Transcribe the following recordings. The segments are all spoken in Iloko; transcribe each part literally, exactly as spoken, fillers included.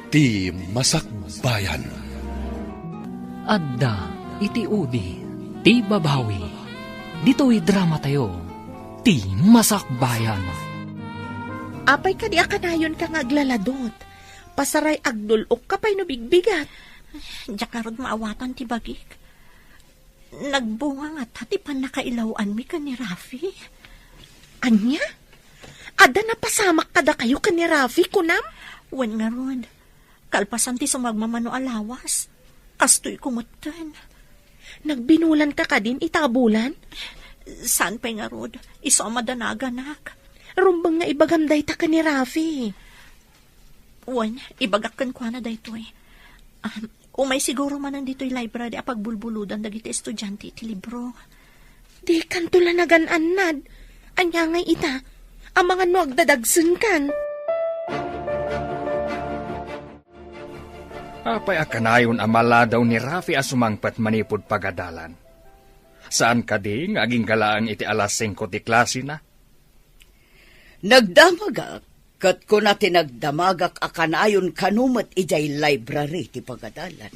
Ti Masakbayan. Adda iti udi ti babawi. Ditoy dramatayo, Ti Masakbayan. Apay kadi a kanayonka nga aglaladot? Pasaray, agdul-okka pay no bigbigat. Diak ngarud maawatan ti bagik. Nagbunga ngata ti pannakailaw-anmi ken ni Rafi. Ania? Adda napasamak kadakayo ken ni Rafi, kunam? Wen ngarud, kalpasan ti sumagmamano a lawas. Kastoy ko metten. Nagbinulanka kadin ita a bulan? Saan pay ngarud, isu a madanaganak. Rumbeng nga ibagam dayta ken ni Rafi. Wen, ibagak kenkuana daytoy. Ah, umay siguro manen ditoy library a pagbulbuludan dagiti estudiante iti libro. Dikanto la nagan-annad. Ania ngay ita? Amangan no agdadagsenkan. Apay a kanayon a maladaw ni Rafi a sumangpet manipud pagadalan? Saan kadi nga agingga laeng iti alas singko ti klasena? Nagdamagak, ket kuna ti nagdamagak a kanayon kano met idiay library ti pagadalan.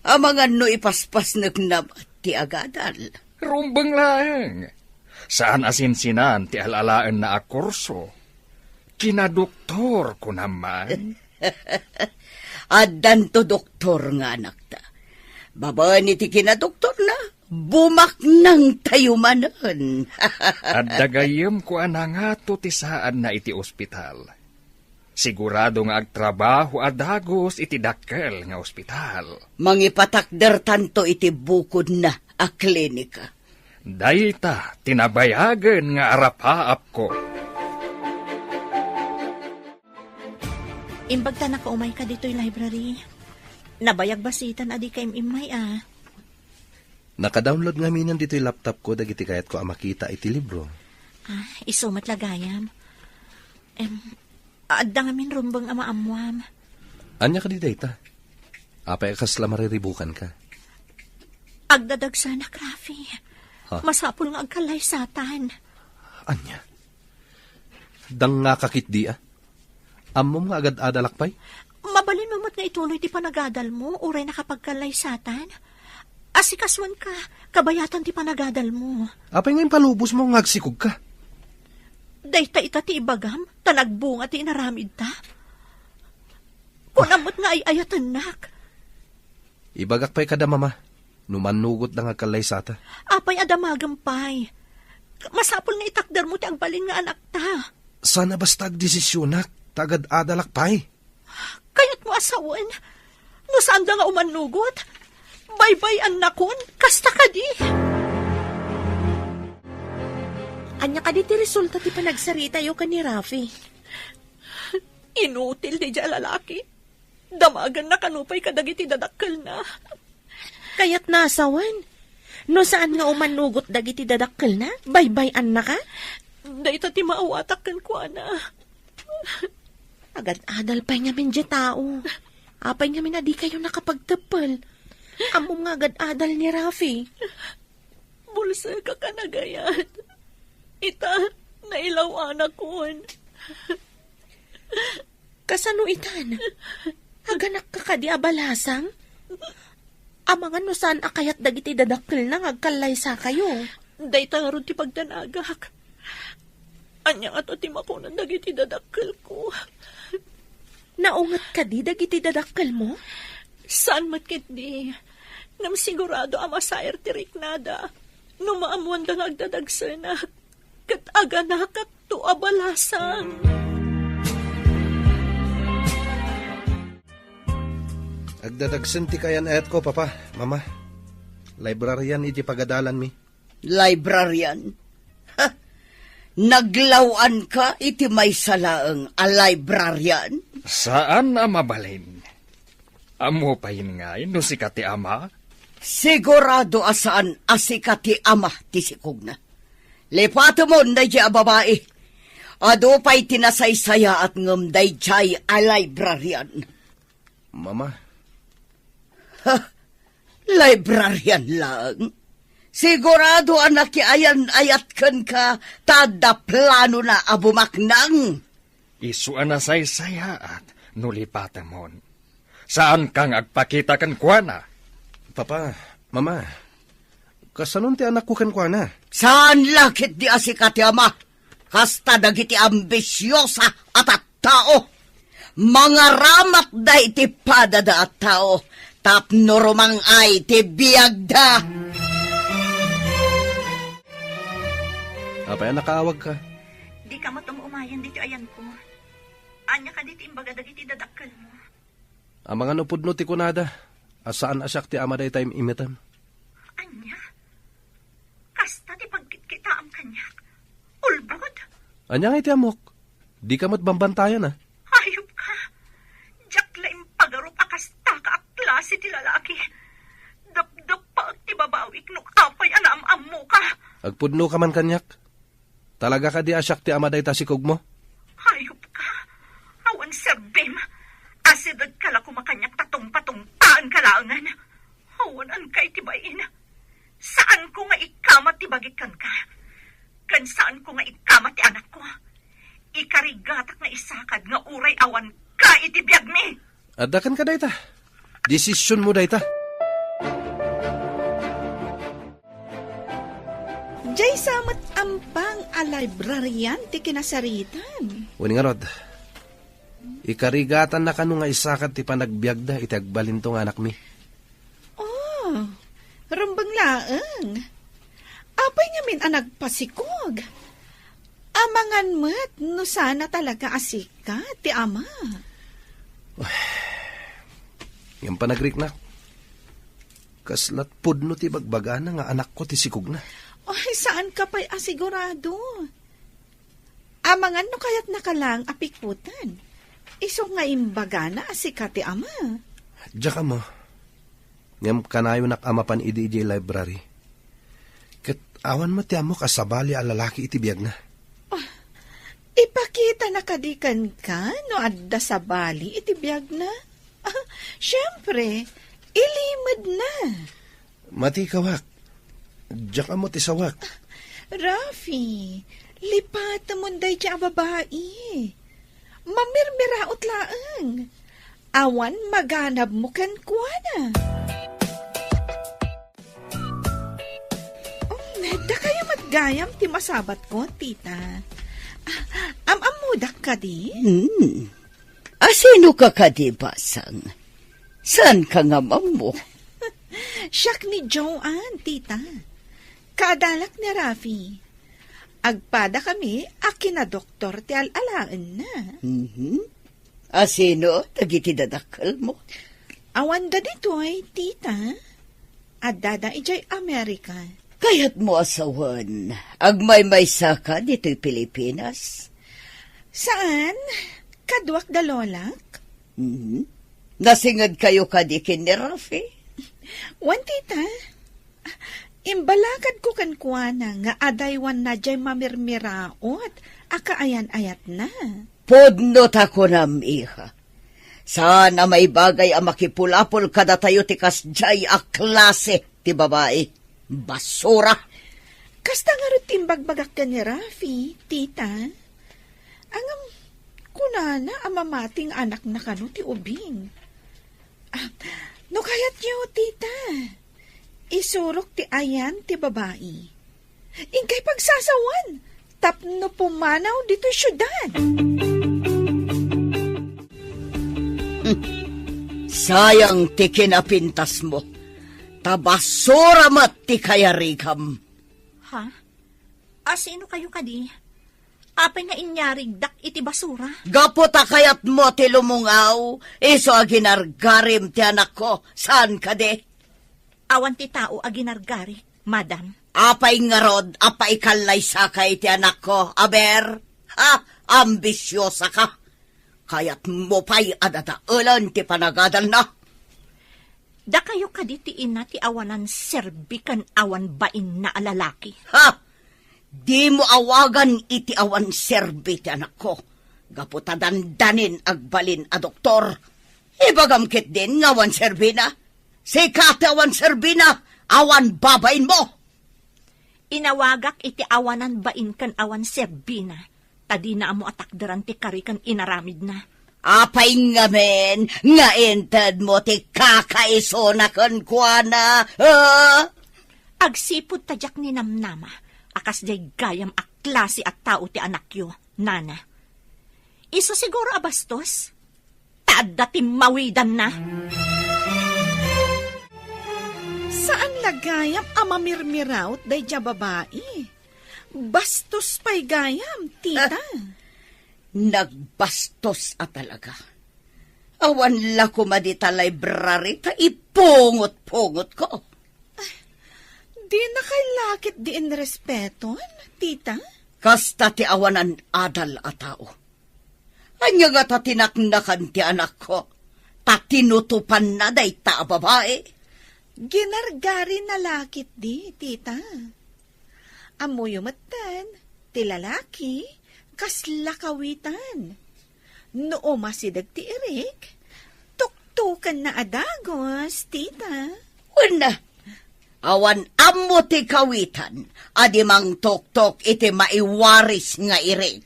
Amangan no ipaspasnekna met ti agadal. Rumbeng laeng. Saan a sinsinan ti al-alaenna a kurso. Kinadoktor, kunam man. Addanto doktor nga anakta. Babaen iti kinadoktorna, bumaknangtayo manen. Adda gayyemko a nangato ti saadna iti ospital. Sigurado nga agtrabaho a dagus iti dakkel nga ospital. Mangipatakdertanto iti bukodna a klinika. Dayta ti nabayagen nga arapaapko. Imbagta nakaumayka ditoy library. Nabayag basitan a dika im-immay a. Naka-download ngaminen ditoy laptopko dagiti kayatko a makita iti libro. Ah, isu met la gayam. Em, adda ngamin rumbeng a maammoam. Ania kadi dayta? Apay a kasla mariribukanka? Agdadagsanak, Rafi. Ha? Masapul nga agkallaysatan. Ania? Dangngaka ketdi a? Ammom nga agad-adalak pay? Mabalinmo met nga ituloy ti panagadalmo uray nakapagkallaysatan? Asikasuenka, kabayatan ti panagadalmo. Apay nga impalubosmo nga agsikogka? Dayta ita ti ibagam, ta nagbunga ti inaramidta. Kunam met nga ay-ayatennak. Ibagak pay kada mama, no mannugotda nga agkallaysata. Apay a damagem pay? Masapul nga itakdermo ti agbalin nga anakta. Saan a basta agdesisionak, ta agad-adalak pay. Kayatmo a sawen? No saanda nga umannugot, baybay-annakon, kasta kadi. Ania kadi ti resulta ti panagsaritayo ken ni Rafi? Inutil daydiay a lalaki. Damagenna kano pay kadagiti dadakkelna. Kayatna a sawen? No saan nga umannugot dagiti dadakkelna, baybay-annaka? Dayta ti maawatak kenkuana. Agad-adal pay ngamin diay tao. Apay ngamin a dikayo nakapagteppel? Ammom nga agad-adal ni Rafi. Bulsek a kanagayat. Ita, nailaw-anakon. Kasano itan? Aganakka kadi a balasang? Amangan no saan a kayat dagiti dadakkelna nga agkallaysakayo. Dayta ngarud ti pagdanagak. Ania ngato ti makunan dagiti dadakkelko? Naunget kadi dagiti dadakkelmo? Saan met ketdi. Ngem sigurado a masair ti riknada no maammoanda nga agdadagsenak. Ket aganakakto a balasang. Agdadagsen ti kayan-ayatko, Papa, Mama. Librarian iti pagadalanmi. Librarian? Ha! Naglaw-anka iti maysa laeng a librarian? Saan a mabalin. Ammo pay ngay no sika ti ama? Sigurado a saan a sika ti ama ti sikogna. Lipatemon daydiay a babai. Adu pay ti nasaysayaat ngem daydiay a librarian. Mama. Ha? Librarian laeng? Sigurado a nakiayan-ayat kenka ta adda planona a bumaknang. Isu a nasaysayaat no lipatemon. Saanka nga agpakita kenkuana. Papa, Mama, kasanon ti anakko kenkuana? Saan la ketdi a sika ti ama. Kasta dagiti ambisiosa a tattao. Mangaramatda iti padada a tao tapno rumang-ay ti biagda. Apay a nakaawagka? Dika met um-umayen ditoy ayanko. Ania kadi ti imbaga dagiti dadakkelmo? Amangan no pudno ti kunada a saan a siak ti ama dayta im-imetem. Ania? Kasta ti pagkitkitaam kaniak? Ulbod? Ania ngay ti ammok? Dika met bambantayan, a? Ayupka! Diak la impagarup a kastaka a klase ti lalaki. Dapdappaek ti babawik no apay a naam-ammoka. Agpudnoka man kaniak. Talaga kadi a siak ti ama dayta sikogmo? Ayupka! Awan serbim! Asidegka la koma kaniak ta tungpatungpaanka laengen. Awan anka iti bain. Saanko nga ikamat ti bagik kenka. Ken saanko nga ikamat ti anakko. Ikarigatak nga isakad nga uray awanka iti biagmi. Adda kenka dayta. Desisionmo dayta. Diay sa met ampang a librarian ti kinasaritan. Wen ngarud, ikarigatannaka no nga isakad ti panagbiagda iti agbalinto nga anakmi. Oh, rumbeng laeng. Apay ngamin a nagpasikog? Amangan met no saan a talaga a sika ti ama. Ngem panagriknak, kaslat pudno ti bagbagana nga anakko ti sikogna. Ay, saanka pay a sigurado. Amangan no kayatnaka laeng a pikuten. Isu nga imbagana a sika ti ama. Diak ammo. Ngem kanayonak a mapan idi idiay library. Ket awan met ti ammok a sabali a lalaki iti biagna. Ah, ipakitana kadi kenka no adda sabali iti biagna? Ah, siempre, ilimedna. Mati kawak. Diak ammo ti sawak. Rafi, lipatemon daydiay a babai. Mamirmiraot laeng. Awan maganabmo kenkuana. Um, dakayo met gayam ti masabatko, tita. Ah, am-ammodak kadi? Hmm. A, sinoka kadi, basang? Saanka nga ammo? Siak ni Joanne, tita. Kaadalak ni Rafi. Agpadakami a kinadoktor ti al-alaenna. Mhm. A, sino dagiti dadakkelmo? Awanda ditoy, tita. Addada idiay Amerika. Kayatmo a sawen, agmaymaysaka ditoy Pilipinas? Saan, kaduak da lolak. Mhm. Nasingedkayo kadi ken ni Rafi? Wen, tita. Imbalakadko kenkuana nga adaywanna diay mamirmiraot a kaayan-ayatna. Pudno ta kunam, iha. Saan a maibagay a makipulapol kadatayo ti kasdiay a klase ti babai. Basura! Kasta ngarud ti imbagbagak ken ni Rafi, tita. Ngem, kunana a mamati nga anakna kano ti ubing. Ah, no kayatyo, tita, isurok ti ayan ti babai. Inkay pagsasawan tapno pumanaw ditoy siudad. Hmm. Sayang ti kinapintasmo. Ta basura met ti kayarigam. Ha? A, sino kayo kadi? Apay nga inyarigdak iti basura? Gapu ta kayatmo ti lumungaw, isu a ginargarim ti anakko, saan kadi? Awan ti tao a ginargarik, madam. Apay ngarud a paikallaysaka iti anakko, aber? Ha? Ambisiosaka? Kayatmo pay a dadaelen ti panagadalna? Dakayo kadi ti ina ti awanan serbi ken awan bainna a lalaki? Ha? Dimo awagan iti awan serbi ti anakko, gapu ta dandanin agbalin a doktor. Ibagam ketdin nga awan serbina? Sika ti awan serbina, awan babainmo! Inawagak iti awanan bain ken awan serbina, ta dina ammo a takderan ti kari ken inaramidna. Apay ngamin nga intedmo ti kakaisuna kenkuana, ha? Agsipud ta diak ninamnama a kasdiay gayam a klase a tao ti anakyo, nana. Isu siguro a bastos? Ta adda timmawidanna. Saan la gayam a mamirmiraut daydiay a babai. Bastos pay gayam, tita. Ah, nagbastos a talaga. Awan la koma dita library ta ipungot-pungotko. Dina kay la ketdi inrespeton, tita? Kasta ti awanan adal a tao. Ania ngata ti naknakan ti anakko? Ta tinutopanna dayta a babai? Ginargarina la ketdi, tita. Ammoyo metten, ti lalaki, kasla kawitan. No umasideg ti irik, tuktokenna a dagus, tita. Wen, awan ammo ti kawitan a di mangtoktok iti maiwaris nga irik.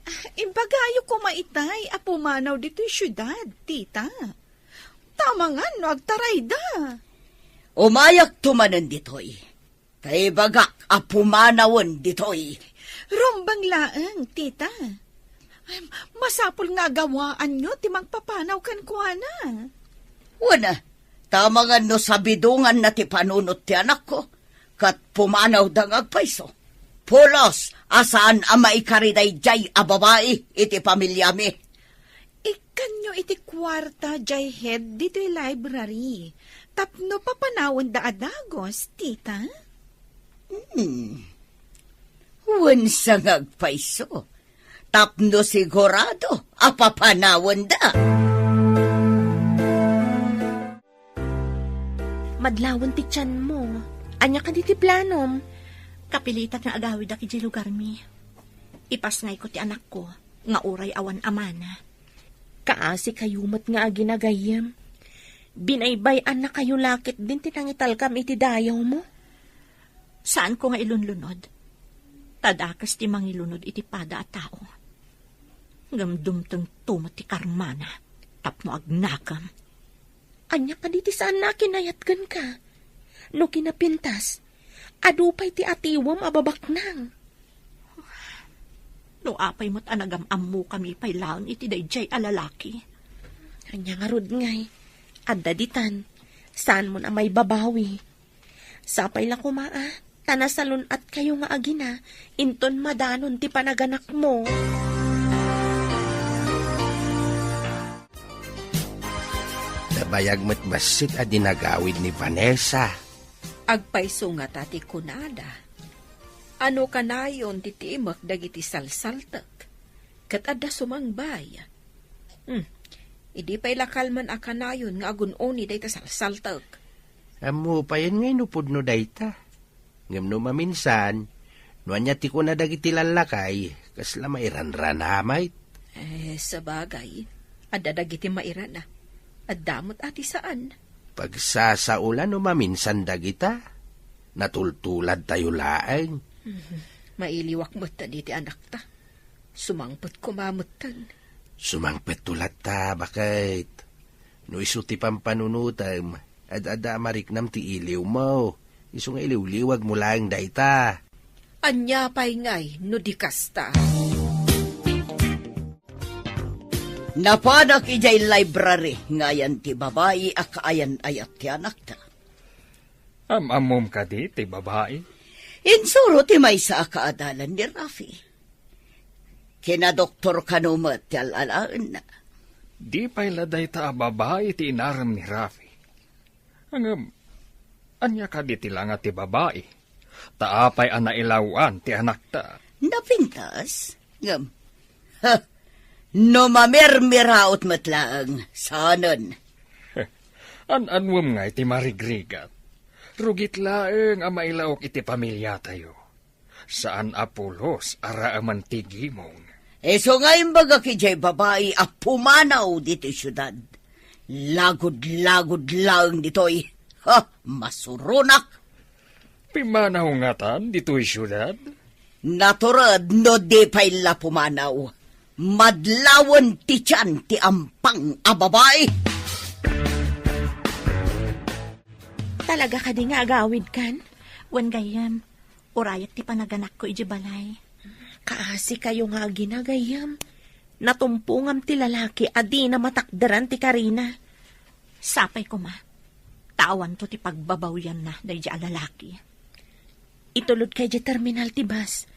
Ah, imbagayo koma itay a pumanaw ditoy siudad, tita. Tamangan no agtarayda. Umayakto manen ditoy. Ta ibagak a pumanawen ditoy. Rumbeng laeng, tita. Ay, masapul nga agawaanyo ti mangpapanaw kenkuana. Wen, tamangan no sabidonganna ti panunot ti anakko, ket pumanawda nga agpayso. Pulos a saan a maikari daydiay a babai iti pamiliami. Ikkanyo iti kuarta diay head ditoy library tapno papanawenda a dagus, tita? Hmm. Wen sa nga agpayso, tapno sigurado a papanawenda. Madlawen ti tianmo. Ania kadi ti planom? Kapilitan nga agawidak idiay lugarmi. Ipasngayko ti anakko nga uray awan amana. Kaasi kayo met nga agina gayyem. Binaybay-annakayo la ketdin ti nangitalkam iti dayawmo. Saanko nga ilunlunod. Ta dakes ti mangilunod iti pada a tao. Ngem dumtengto met ti karmana tapno agnakem. Ania kadi ti saanna a kinayat kenka? No kinapintas, adu pay ti atiwem a babaknang. No apay met a nagam-ammokami pay laeng iti daydiay a lalaki. Ania ngarud ngay, adda ditan, saanmon a maibabawi. Sapay la koma a, ta nasalun-atkayo nga agina, inton madanon ti panaganakmo. Nabayag met bassit a dinagawid ni Vanessa. Agpayso ngata ti kunada. Ano kanayon ti timek dagiti salsaltek? Ket adda sumangbay. Hmm. Idi pay la kalman a kanayon nga agun-uni dayta salsaltek. Ammo payen nga inupod no dayta. Ngem no maminsan, no ania ti kuna dagiti lallakay, kasla mairanrana met. Eh, sabagay, adda dagiti mairana. Adda met a ti saan. Pagsasaola no maminsan dagita. Natultuladtayo laeng. Mhm. Mailiwak metten iti anakta. Sumangpet koma metten. Sumangpetto latta, baket. No isu ti pampanunotem, ad-adda a mariknam ti iliwmo. Isu nga iliwliwagmo laeng dayta. Ania pay ngay no di kasta? Napanak idiay library nga ayan ti babai a kaayan-ayat ti anakta. Am-ammom kadi ti babai? Insuro ti maysa a kaadalan ni Rafi. Kinadoktor kano met ti al-alaenna. Di pay la dayta a babai ti inarem ni Rafi. Ngem, ania kadi ti langa ti babai? Ta apay a nailaw-an ti anakta? Napintas? Ngem, ha, no mamirmiraot met laeng, saanen. An-anuem ngay ti marigrigat? Rugit laeng a mailaok iti pamiliatayo. Saan a pulos a raaman ti gimong. Isu nga imbagak idiay babai a pumanaw ditoy siudad. Lagud-lagud laeng ditoy. Ha, masuronak. Pimanaw ngatan ditoy siudad? Natured no di pay la pumanaw. Madlawen ti tian ti ampang a babai. Talaga kadi nga agawidkan? Wen gayyem, urayek ti panaganakko idiay balay. Kaasi kayo nga agina, gayyem. Natumpongam ti lalaki a dina matakderan ti karina. Sapay koma, ta awanto ti pagbabawianna daydi a lalaki. Itulodka idiay terminal ti bus.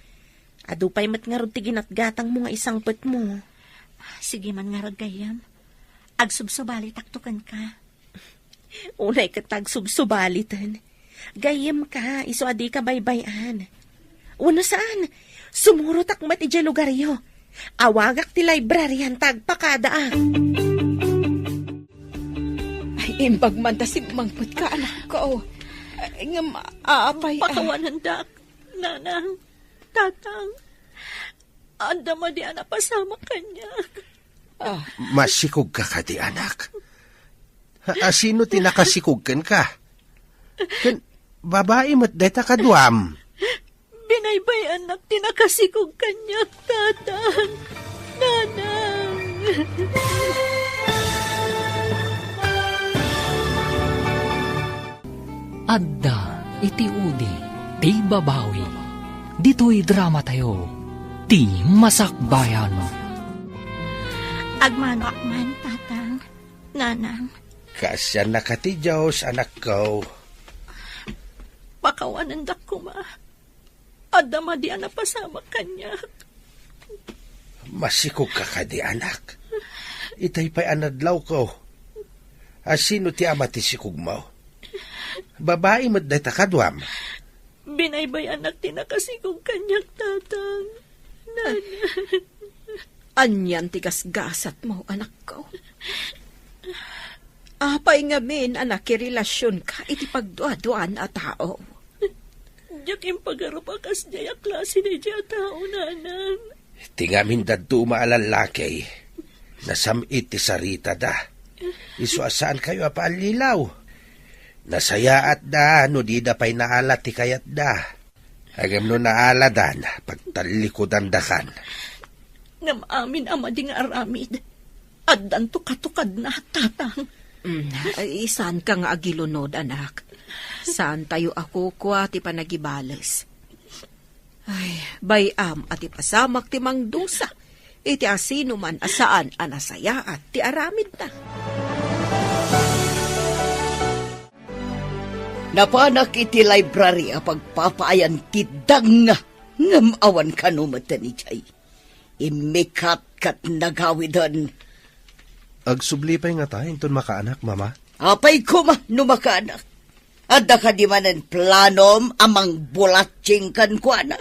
Adu pay met ngarud ti ginatgatangmo nga isangpetmo. Sige man ngarud, gayyem. Agsubsubalitakto kenka. Unay ket agsubsubaliten. Gayyemka, isu a dika baybay-an. Wenno saan, sumurotak met idiay lugaryo. Awagak ti librarian ta agpakadaak. Ay, imbag man ta simmangpetka, anakko. Ay, ngem, apay, ah. Pakawanendak, nanang, tatang. Adda madi a napasamak kaniak. Ah. Masikogka kadi, anak? Ha, asino ti nakasikog kenka? Ken babai met dayta kaduam. Binaybay-annak ti nakasikog kaniak, tatang, nanang. Adda iti udi ti babawi. Ditoy dramatayo, ti masakbayan. Agmanoak man, tatang, nanang. Kaasiannaka ti Dios, anakko. Pakawanendak koma. Adda madi a napasamak kaniak. Masikogka kadi, anak? Itay pay a nadlawko. Asino ti ama ti sikogmo? Babai met dayta kaduam. Binaybay-annak ti nakasikog kaniak, tatang. Nanang. Anian ti gasgasatmo, anakko? Apay ngamin a nakirelasionka iti pagduaduan a tao? Diak impagarup a kasdiay a klase daydiay a tao, nanang. Ti ngamin dadduma a lallaki, nasam-it ti saritada. Isu a saankayo a paallilaw. Nasayaatda no dida pay naala ti kayatda. Ngem no naaladan, pagtallikudandakan. Ngem amin a madi nga aramid, addanto katukadna, tatang. Mm, ay, saanka nga agilunod, anak. Saantayo a kukua ti panagibales. Ay, bay-am a ti pasamak ti mangdusa iti asinoman a saan a nasayaat ti aramidna. Napanak iti library a pagpapaayan ti dagna, ngem awan kano met idiay. Immikat ket nagawiden. Agsubli pay ngata inton makaanak, Mama? Apay koma no makaanak? Adda kadi manen planom a mangbulatsing kenkuana?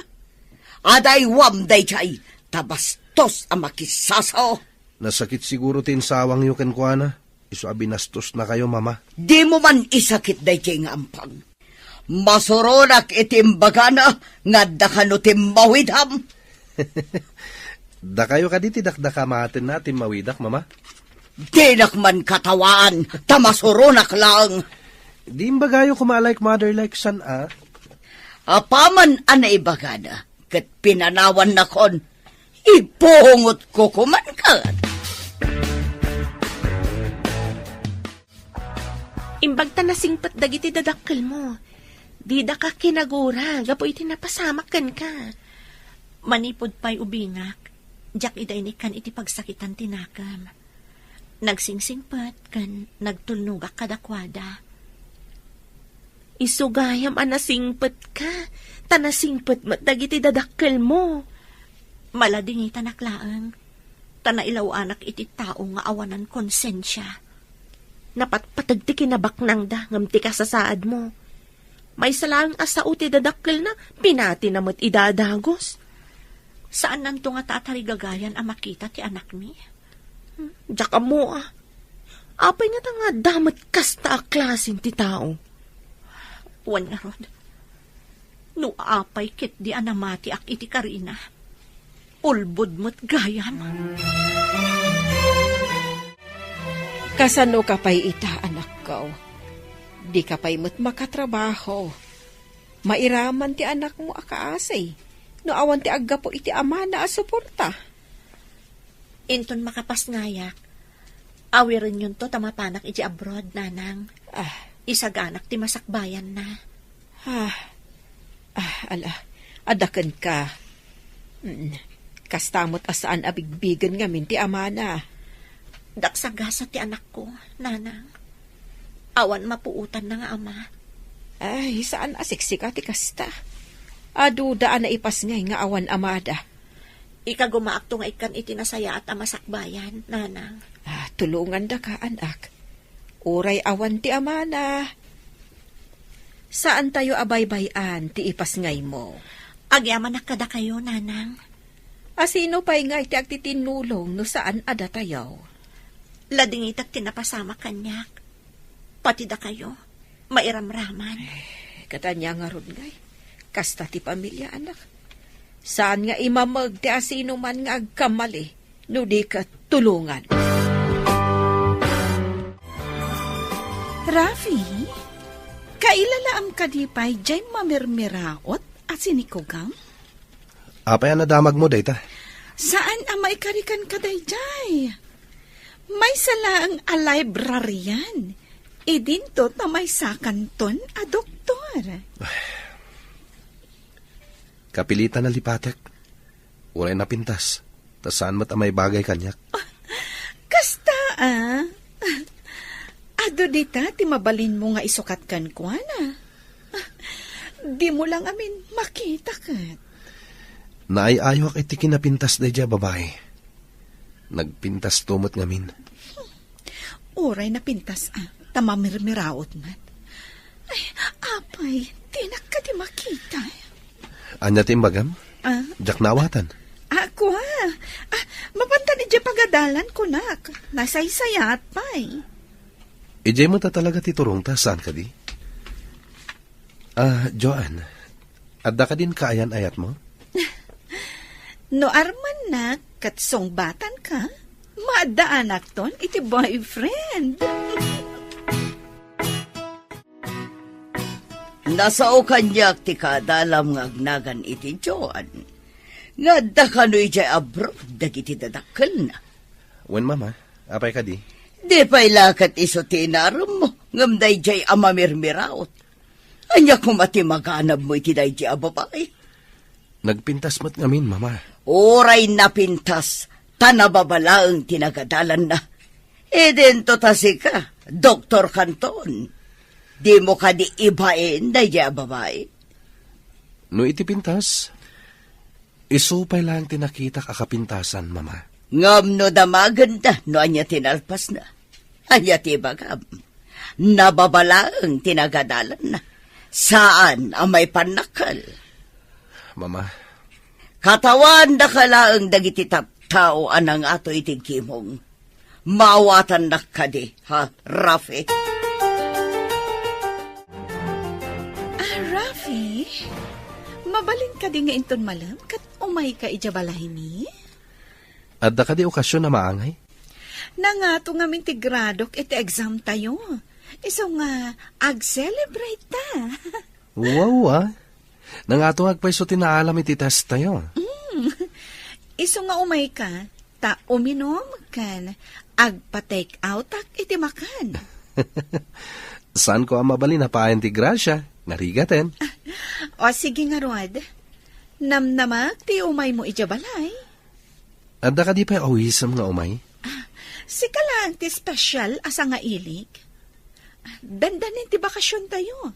Adaywam daydiay, ta bastos a makisasao. Nasakit siguro ti insawangyo kenkuana. Isu a binastosnakayo, Mama. Dimo man isakit daydiay nga ampang. Masuronak iti imbagana nga adda kano timmawidam. Dakayo kadi ti dakdakamatenna a timmawidak, Mama? Dinak man katawaan, ta masuronak laeng. Di imbagayo koma a like mother, like son, a? Apaman a naibagana, ket pinanawannakon, ibungotko koman ket. Imbag ta nasingpet dagiti dadakkelmo. Didaka kinagura gapu iti napasamak kenka. Manipud pay ubingak, diak ida inikkan iti pagsakitan ti nakem. Nagsingsingpet ken nagtulnogak kadakuada. Isu gayam a nasingpetka, ta nasingpet met dagiti dadakkelmo. Maladingitanak laeng, ta nailaw-anak iti tao nga awanan konsensia. Napatpateg ti kinabaknangda ngem ti kasasaadmo. Maysa laeng a sao ti dadakkelna, pinatina met ida a dagus. Saannanto ngata a tarigagayan a makita ti anakmi. Diak ammo a. Apay ngata nga adda met kasta a klasen ti tao? Wen ngarud, no apay ketdi a namatiak iti karina, ulbod met gayam. Kasano ka pay ita, anakko? Di ka pay met makatrabaho. Mairaman ti anakmo a kaasi no awan ti aggapu iti amana a suporta. Inton makapasngayak, awirenyonto ta mapanak iti abroad, Nanang. Ah. Isaganak ti masakbayanna. Ah. Ah, ala, adda kenka. Mm, kasta met a saan a bigbigen ngamin ti amana. Daksagasa ti anakko, Nanang. Awan mapuotanna nga ama. Ay, saan a siksika ti kasta. Aduda a naipasngay nga awan amada. Ikagumaakto nga ikkan iti nasayaat a masakbayan, Nanang. Ah, tulongandaka, anak. Uray awan ti amana. Saantayo a baybay-an ti ipasngaymo. Agyamanak kadakayo, Nanang. A sino pay ngay ti agtitinnulong no saan a datayo? Ladingitak ti napasamak kaniak. Pati dakayo, mairamraman. Eh, katanya ngarud ngay. Kasta ti pamilia, anak. Saan nga imameg ti asinoman nga agkamali no di ket tulongan. Rafi, kailalaam kadi pay jay mamirmiraot a sinikugam? Apay a nadamagmo dayta? Saan a maikarikan ka dayjay? Maysa laeng a librarian. Idinto ta maysakanton a doktor. Kapilitan a lipatek. Uray napintas. Ta saan met a maibagay kaniak. Kasta, ah. Adu dita ti mabalinmo nga isukat kenkuana. Dimo la ngamin makita ket. Naay-ayoak iti kinapintas daydiay a babai. Nagpintasto met ngamin. Uray napintas, ah, ta mamirmiraot met. Ay, apay, dinak kadi makita. Ania ti imbagam? Ah? Diak naawatan. Ah, kua. Ah, mapantan idiay pagadalan, kunak. Nasaysayaat pay. Idiay met a talaga ti turongta, saan kadi? Ah, Joan, adda kadin kaayan-ayatmo? No armannak ket sungbatanka, maaddaanakton iti boyfriend. Nasao kaniak ti kaadalam nga agnagan iti Joan, nga adda kano idiay abroad dagiti dadakkelna. Wen, Mama, apay kadi? Di pay la ket isu ti inaremmo, ngem daydiay a mamirmiraot. Ania koma ti maganabmo iti daydiay a babai? Nagpintas met ngamin, Mama. Uray napintas, ta nababa laeng ti nagadalanna. Idinto ta sika, Doktor Canton. Dimo kadi ibain daydiay a babai? No iti pintas, isu pay laeng ti nakitak a kapintasan, Mama. Ngem no damagenda, no ania ti nalpasna? Ania ti ibagam? Nababa laeng ti nagadalanna. Saan a maipannakkel. Mama. Katawandaka laeng dagiti tattao a nangato iti gimong. Maawatannak kadi, ha, Rafi? Ah, Rafi, mabalin kadi nga inton malem ket umayka idiay balaymi? Adda kadi okasion a maangay? Nangato ngamin ti gradok iti exam tayo. Isu nga ag-celebrate ta. Wow, ah. Nangato nga agpayso ti naalam iti test tayo. Mm. Isu nga umayka, ta uminom ken agpa-take outak iti makan. Saanko a mabalin a paayan ti grasya, narigaten. O, sige ngarud. Namnamak ti umaymo idiay balay. Adda kadi pay awisem nga umay? Ah, sika laeng ti special a sangailik. Dandanin ti bakasion tayo.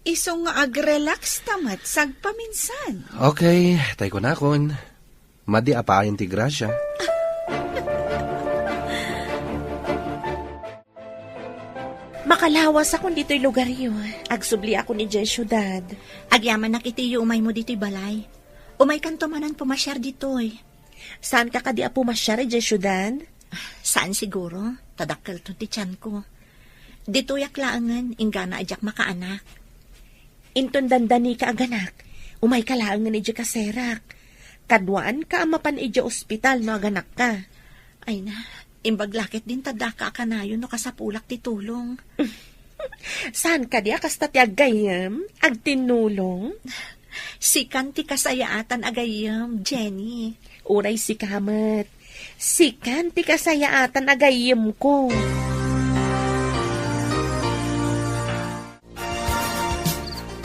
Isu nga ag-relax ta met sagpaminsan. Okay, tay kunakon. Madi a paayan ti grasya. Makalawasakon ditoy lugaryo. Agsubliakon idiay siudad. Agyamanak iti iyo umaymo ditoy balay. Umaykanto manen pumasiar ditoy. Saanka kadi a pumasiar idiay siudad? Saan siguro. Ta dakkelton ti tianko. Ditoyak laengen, inggana a diak makaanak. Inton dandanika aganak, umayka laengen idiay kaserak. Kaduaanka a mapan idiay ospital no aganakka. Ay na, imbag la ketdin ta daka a kanayon no kasapulak ti tulong. Saan kadi a kasta ti aggayyem, agtinnulong? Sikan ti kasayaatan a gayyem, Jenny. Uray sika met. Sikan ti kasayaatan a gayyemko.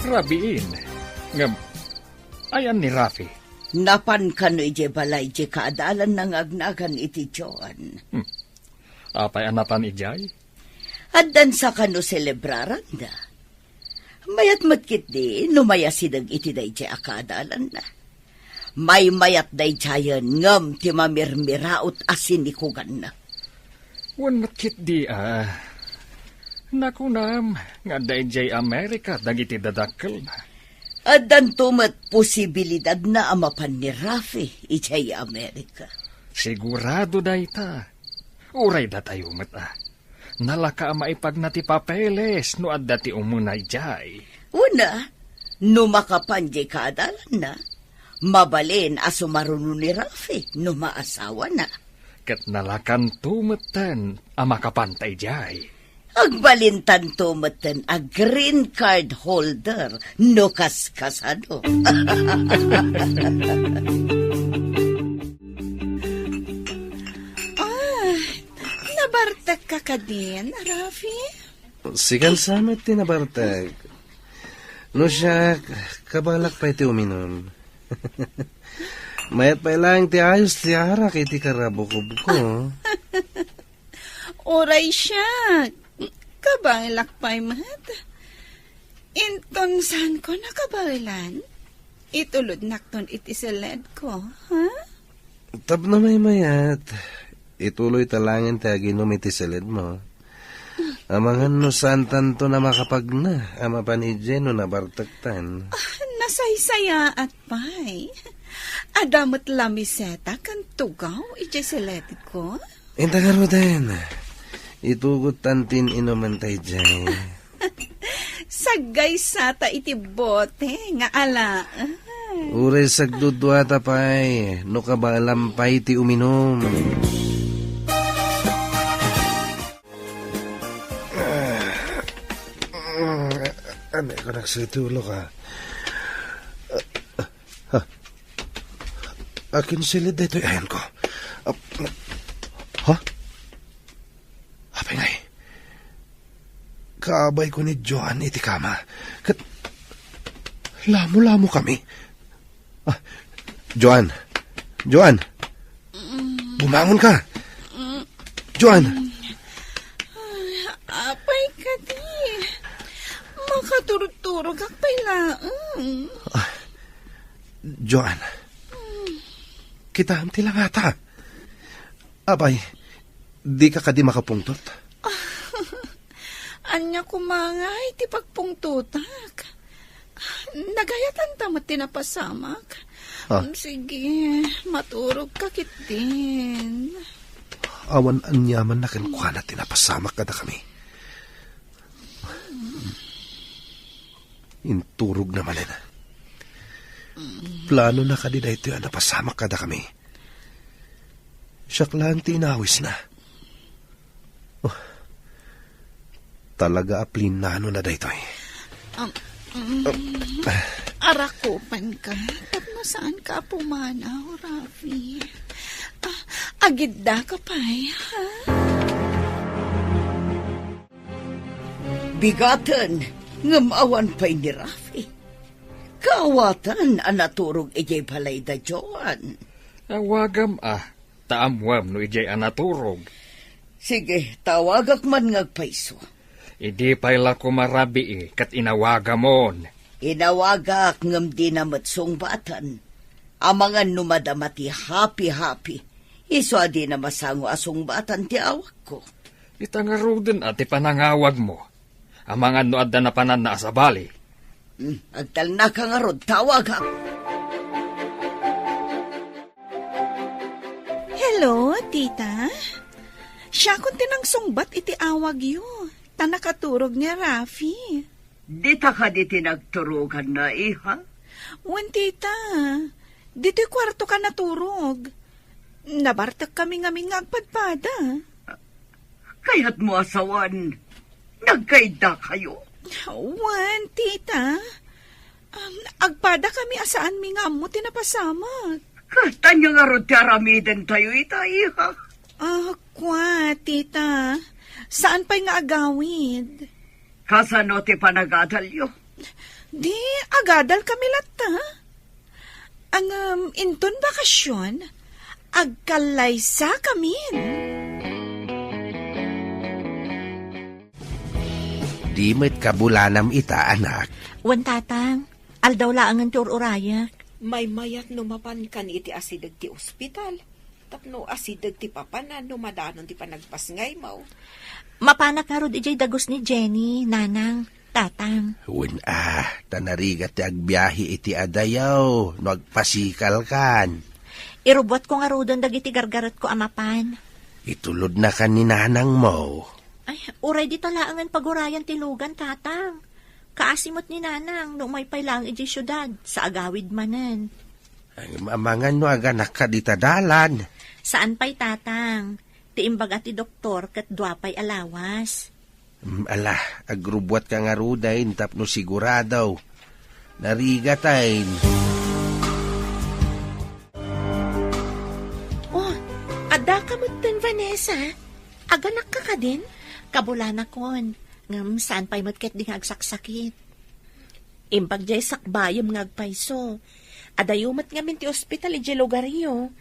Rabiin, ngem ayan ni Rafi? Napan kano idiay balay diay kaadalanna nga agnagan iti Joan. Hmm. Apay a napan idiay? Addansa kano selebraranda. Mayat met ketdi no mayasideg iti daydiay a kaadalanna. Maymayat daydiayen ngem ti mamirmiraot a sinikuganna. Wen met ketdi a, nakunam nga adda idiay Amerika dagiti dadakkelna. Addanto met posibilidadna a mapan ni Rafi idiay Amerika. Sigurado dayta. Uray datayo met a. Nalaka a maipagna ti papeles no adda ti umuna idiay. Wen a, no makapan diay kaadalanna, mabalin a sumaruno ni Rafi no maasawana. Ket nalakanto metten a makapanta idiay. Agbalintanto metten a green card holder no kaskasano. Ah, nabartekka kadin, Rafi? Sikan sa met ti nabartek. No siak, kabalak pay ti uminum. Mayat pay laeng ti ayos ti arak iti karabukobko. Uray siak, kabaelak pay met. Inton saanko nakabaelan, itulodnakton iti seledko, ha? Tapno maymayat, ituloyta laengen ti aginum iti seledmo. Amangan no saantanton a makapagna a mapan idiay no nabartektan. Ah, nasaysayaat pay. Adda met lamiseta ken tugaw idiay seledko. Inta ngaruden, itugottan ti in-inumenta idiay. Saggaysata iti bote nga alaen. Uray sagduduata pay, no kabaelam pay ti uminum. Ania ko nagsitulok, a? Ha? Akin silid daytoy ayanko. Ah, ha? Apay ngay? Kaabayko ni Joan iti kama. Ket lamo-lamo kami. Ah, Joan. Joan. Bumangon ka. Joan. Ay, apay kadi. Makaturturogak pay laeng. Ah, Joan. Kitaem ti langata. Apay, dika kadi makapungtot? Ania koma ngay ti pagpungtotak? Nagayatanta met ti napasamak. Ah. Sige, maturogka ketdin. Awan aniamanna kenkuana ti napasamak kadakami. Inturogna manen. Planona kadi daytoy a napasamak kadakami? Siak laeng ti inawisna. Oh, talaga a plinanona daytoy. Um, um, arakupanka, tapno saanka a pumanaw, Rafi. Ah, agiddaka pay, ha? Bigaten, ngem awan pay ni Rafi. Kaawatan a naturog idiay balayda Joan. Awagam a, ta ammuem no idiay a naturog. Sige, tawagak man nga agpayso. Idi pay la koma rabii ket inawagamon. Inawagak ngem dina met sungbatan. Amangan no madama ti hapi-hapi, isu a dina masango a sungbatan ti awagko. Ita ngaruden a ti panangawagmo. Amangan no adda napananna a sabali. Hmm, agtalnaka ngarud, tawagak. Hello, tita. Siakon ti nangsungbat iti awagyo, ta nakaturog ni Rafi. Dita kadi ti nagturoganna, iha? Wen, tita. Ditoy kuartoka naturog. Nabartek kami ngamin nga agpadpada. Kayatmo a sawen, nagkaiddakayo? Wen, tita. Um, agpada kami a saanmi nga ammo ti napasamak. Ket ania ngarud ti aramidentayo ita, iha? Ah, kua, tita. Saan pay nga agawid. Kasano ti panagadalyo? Di, agadal kami latta. Ngem, inton bakasion, agkallaysakamin. Di met kabulanam ita, anak. Wen, tatang. Aldaw laengen ti ur-urayak. Maymayat no mapankan iti asideg ti ospital. Tapno asideg ti papanan no madanon ti panagpasngaymo. Mapanak ngarud idiay dagus ni Jenny, nanang, tatang. Wen a, ta narigat ti agbiahe iti adayo no agpasikalkan. Irubbuatko ngaruden dagiti gargaretko a mapan. Itulodnakan ni nanangmo. Ay, uray dita laengen pagurayan ti lugan, tatang. Kaasi met ni nanang no umay pay laeng idiay siudad, sa agawid manen. Ngem amangan no aganakka dita dalan. Saan pay, tatang. Ti imbaga ti doktor ket dua pay a lawas. Mm, ala, agrubbuatka ngaruden tapno sigurado. Narigaten. Oh, addaka metten, Vanessa. Aganakka kadin? Kabulanakon, ngem saan pay met ketdi nga agsaksakit. Imbag diay sakbayem nga agpayso. Adayo met ngamin ti ospital idiay lugaryo.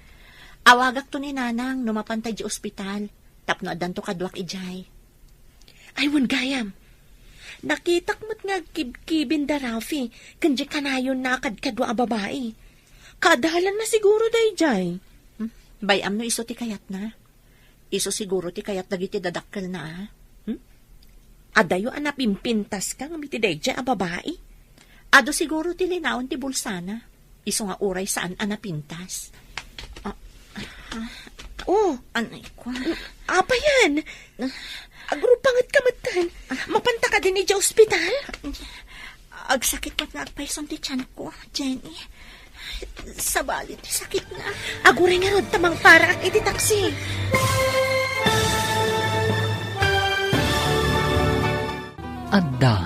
Awagakto ni nanang no mapanta idiay ospital, tapno addanto kaduak idiay. Ay, wen gayam. Nakitak met nga agkibkibin da Rafi ken diay kanayonna a kadkadua a babai. Kaadalanna siguro daydiay. Hmm, bay-am no isu ti kayatna. Isu siguro ti kayat dagiti dadakkelna, a. Hmm? Adayo a napimpintaska ngem iti daydiay a babai? Adu siguro ti linaon ti bulsana. Isu nga uray saan a napintas. Ah, ah. Oh, anay ko. Apayan? Agrupangetka metten. Mapanta kadin idiay ospital? Agsakit met nga agpayson ti tianko, Jenny. Sabali ti sakitna. Aguray ngarud ta mangparaak iti taksi. Adda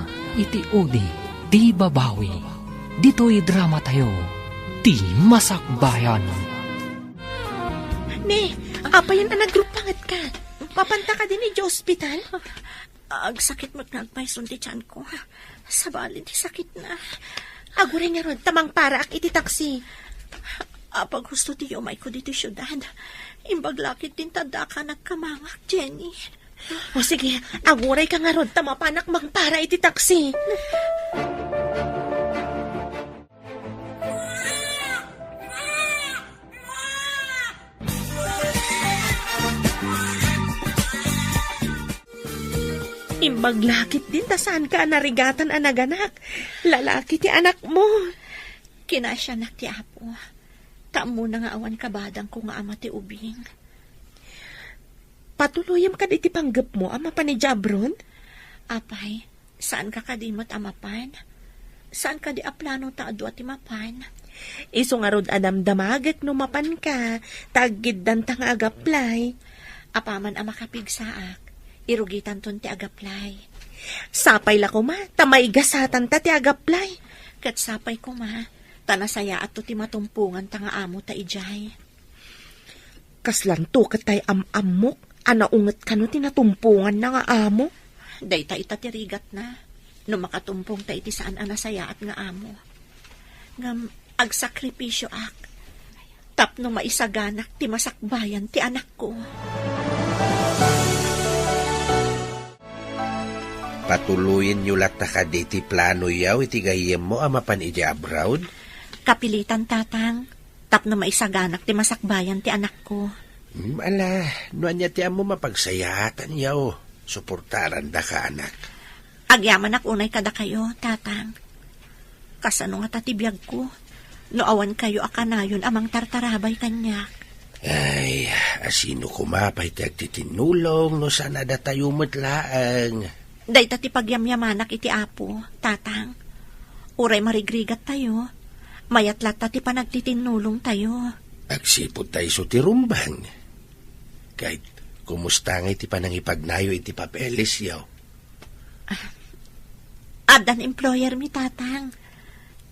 iti udi ti babawi. Ditoy dramatayo, ti masakbayan. Ne, apayan a nagrupangetka? Mapanta kadin idiay ospital? Agsakit met nga agpayson ti tianko. Sabali ti sakitna. Aguray ngarud ta mangparaak iti taksi. Apag husto ti umayko ditoy siudad. Imbag la ketdin ta addaka nagkamangak, Jenny. O sige, agurayka ngarud ta mapanak mangpara iti taksi. Imbag la ketdin ta saanka a narigatan a naganak. Lalaki ti anakmo. Kinasianak ti Apo. Ta ammona nga awan kabadangko nga ama ti ubing. Patuloyem kadi ti panggepmo a mapan idiay abroad? Apay, saanka kadi met a mapan? Saan kadi a plano ta adu a ti mapan? Isu ngarud a damdamagek no mapanka, ta aggiddanta nga agaplay. Apaman a makapigsaak, irugitanton ti agaplay. Sapay la koma, ta maigasatanta ti agaplay. Ket sapay koma, ta nasayaatto ti matumponganta nga amota idiay. Kaslanto ket tay am-ammok a naunget kano ti natumponganna nga amo? Dayta ita ti rigatna, no makatumpongta iti saan a nasayaat nga amo. Ngem agsakripisioak tapno maisaganak ti masakbayan ti anakko. Patuloyenyo latta kadi ti planoyo iti gayyemmo a mapan idiay abroad? Kapilitan, Tatang, tapno maisaganak ti masakbayan ti anakko. Hmm, ala, no ania ti ammo mapagsayaatanyo, suportarandaka, anak. Agyamanak unay kadakayo, Tatang. Kasano ngata ti biagko no awan kayo a kanayon a mangtartarabay kaniak? Ay, asino koma pay ti agtitinnulong no saan a datayo met laeng? Dayta ti pagyamyamanak iti Apo, Tatang. Uray marigrigattayo, mayat latta ti panagtitinnulongtayo. Agsipud ta isu ti rumbeng. Ket kumusta ngay ti panangipagnayo iti papeles, yaw? Ah, addan employer mi, Tatang.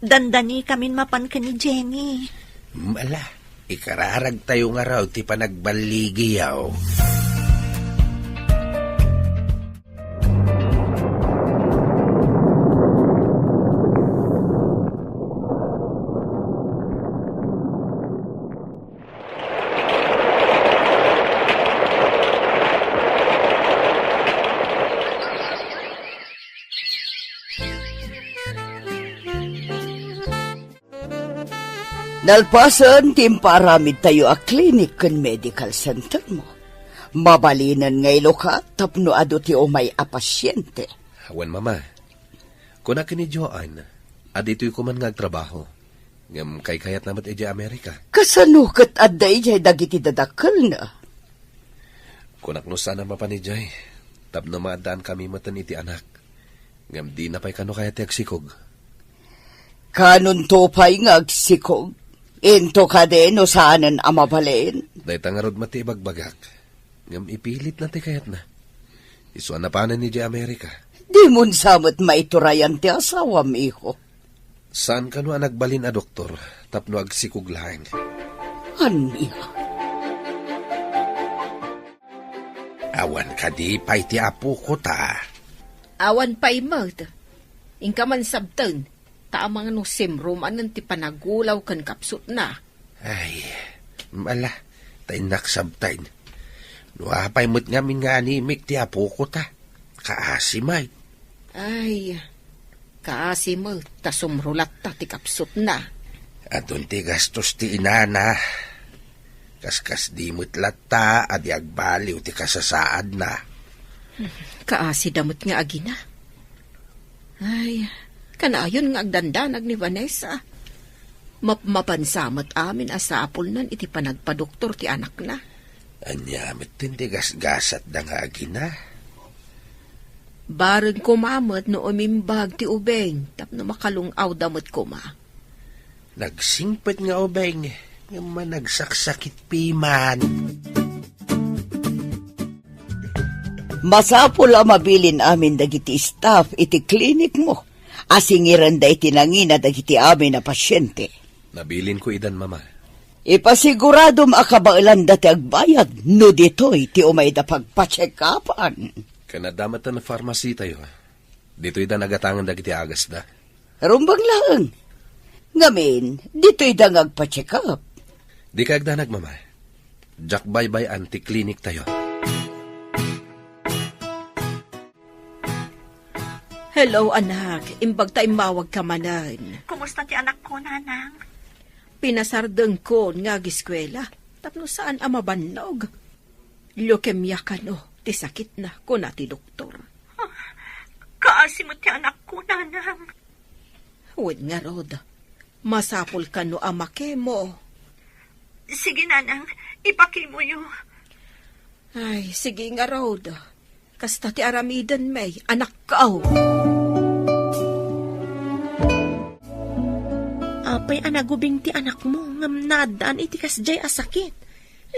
Dandanikamin mapan ken ni Jenny. Hmm, ala. Ikararagtayo ngarud ti panagballigiyo. Nalpasen ti impaaramidtayo a clinic ken medical center mo, mabalinen nga ilukat tapno adu ti umay a pasiente. Wen, Mama, kuna ken ni Joan a ditoy koma nga agtrabaho, ngem kaykayatna met idiay Amerika. Kasano ket adda idiay dagiti dadakkelna? Kunak no saan a mapan idiay, tapno maaddaankami metten iti anak. Ngem dina pay kano kayat ti agsikog. Kanonto pay nga agsikog? Into kadi no saanen a mabalin? Dayta ngarud met ti ibagbagak. Ngem ipilitna ti kayatna. Isu a napanen idiay Amerika. Dimon sa met maiturayan ti asawam, iho. Saan kano a nagbalin a doktor tapno agsikog laeng? Ania? Awan kadi pay ti apokota? Awan pay met. Inka man sabten, ta amangan no simro manen ti panagulaw ken kapsutna. Ay, ala, ta innak sabten. No apay met ngamin nga animik ti apokota, kaasi met. Ay, kaasi met ta sumro latta ti kapsutna. Adun ti gastos ti inana. Kaskasdi met latta a di agbaliw ti kasasaadna. Kaasida met nga agina. Ay, kanayon nga agdandanag ni Vanessa. Mapmapansa met amin a sapulnan iti panagpadoktor ti anakna. Ania met ti gasgasatda nga agina? Bareng koma met no umimbag ti ubing tapno makalung-awda met koma. Nagsingpet nga ubing, ngem managsaksakit piman. Masapul a mabilin amin dagiti staff iti klinik mo a singirenda iti nangina dagiti amin a pasiente. Nabilinko idan, Mama. Ipasiguradom a kabaelanda ti agbayad no ditoy ti umayda pagpacheck-upan. Ken adda met ti pharmacy tayo. Ditoyda nagatangan dagiti agasda. Rumbeng laeng. Ngamin, ditoyda nga agpa-check-up. Dika agdanag, Mama. Diak baybay-an ti klinik tayo. Hello, anak. Imbag ta immawagka manen. Kumusta ti anakko, Nanang? Pinasardengkon nga ageskuela tapno saan a mabannog. Leukemia kano ti sakitna, kuna ti doktor. Ah, kaasi met ti anakko, Nanang. Wen ngarud, masapul kano a makemo. Sige, Nanang, ipakimoyo. Ay, sige ngarud. Kasta ti aramiden, may anakko. Apay a nagubing ti anakmo ngem naaddaan iti kasdiay a sakit?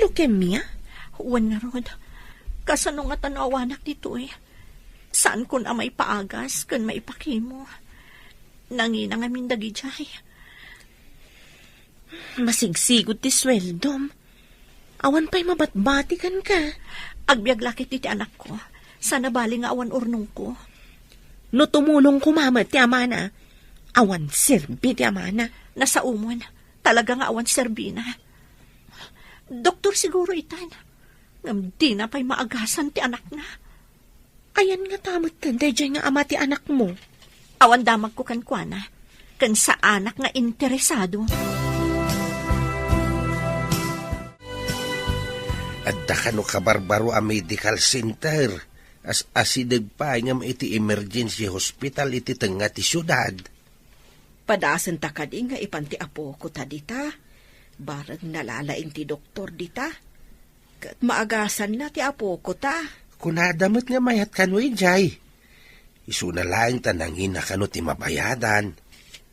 Leukemia? Wen ngarud, kasano ngata no awanak ditoy? Saankon a maipaagas ken maipakemo. Nangina ngamin dagidiay. Masigsigud ti sueldom. Awan pay mabatbati kenka. Agbiag la ketdi ti anakko. Sana bali nga awan urnongko. No tumulong koma met ti amana, awan serbi ti amana. Nasaomon, talaga nga awan serbina. Doktor siguro itan. Ngem dina pay maagasan ti anakna. Ayan ngata met daydiay nga ama ti anakmo? Awan damagko kenkuana, ken saanak nga interesado. Adda kano kabarbaro a medical center, as-asideg pay ngem iti emergency hospital iti tengnga ti siudad. Padasenta kadi nga ipan ti apokota dita, bareng nalalaing ti doktor dita. Ket maagasanna ti apokota. Kunada met nga mayat kano idiay. Isuna laeng ta nangina kano ti mabayadan.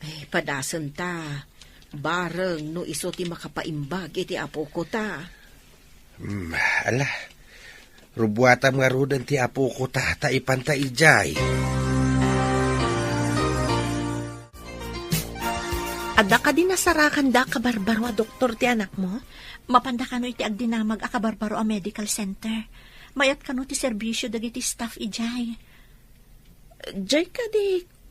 Ay, padasenta. Bareng no isu ti makapaimbag iti apokota. Hmm, ala. Rubuatam ngaruden ti apokota ta ipanta idiay. Adda kadi nasarakanda a kabarbaro a doktor ti anakmo? Mapanda kano iti agdinamag a kabarbaro a medical center. Mayat kano ti serbisio dagiti staff idiay. Diay kadi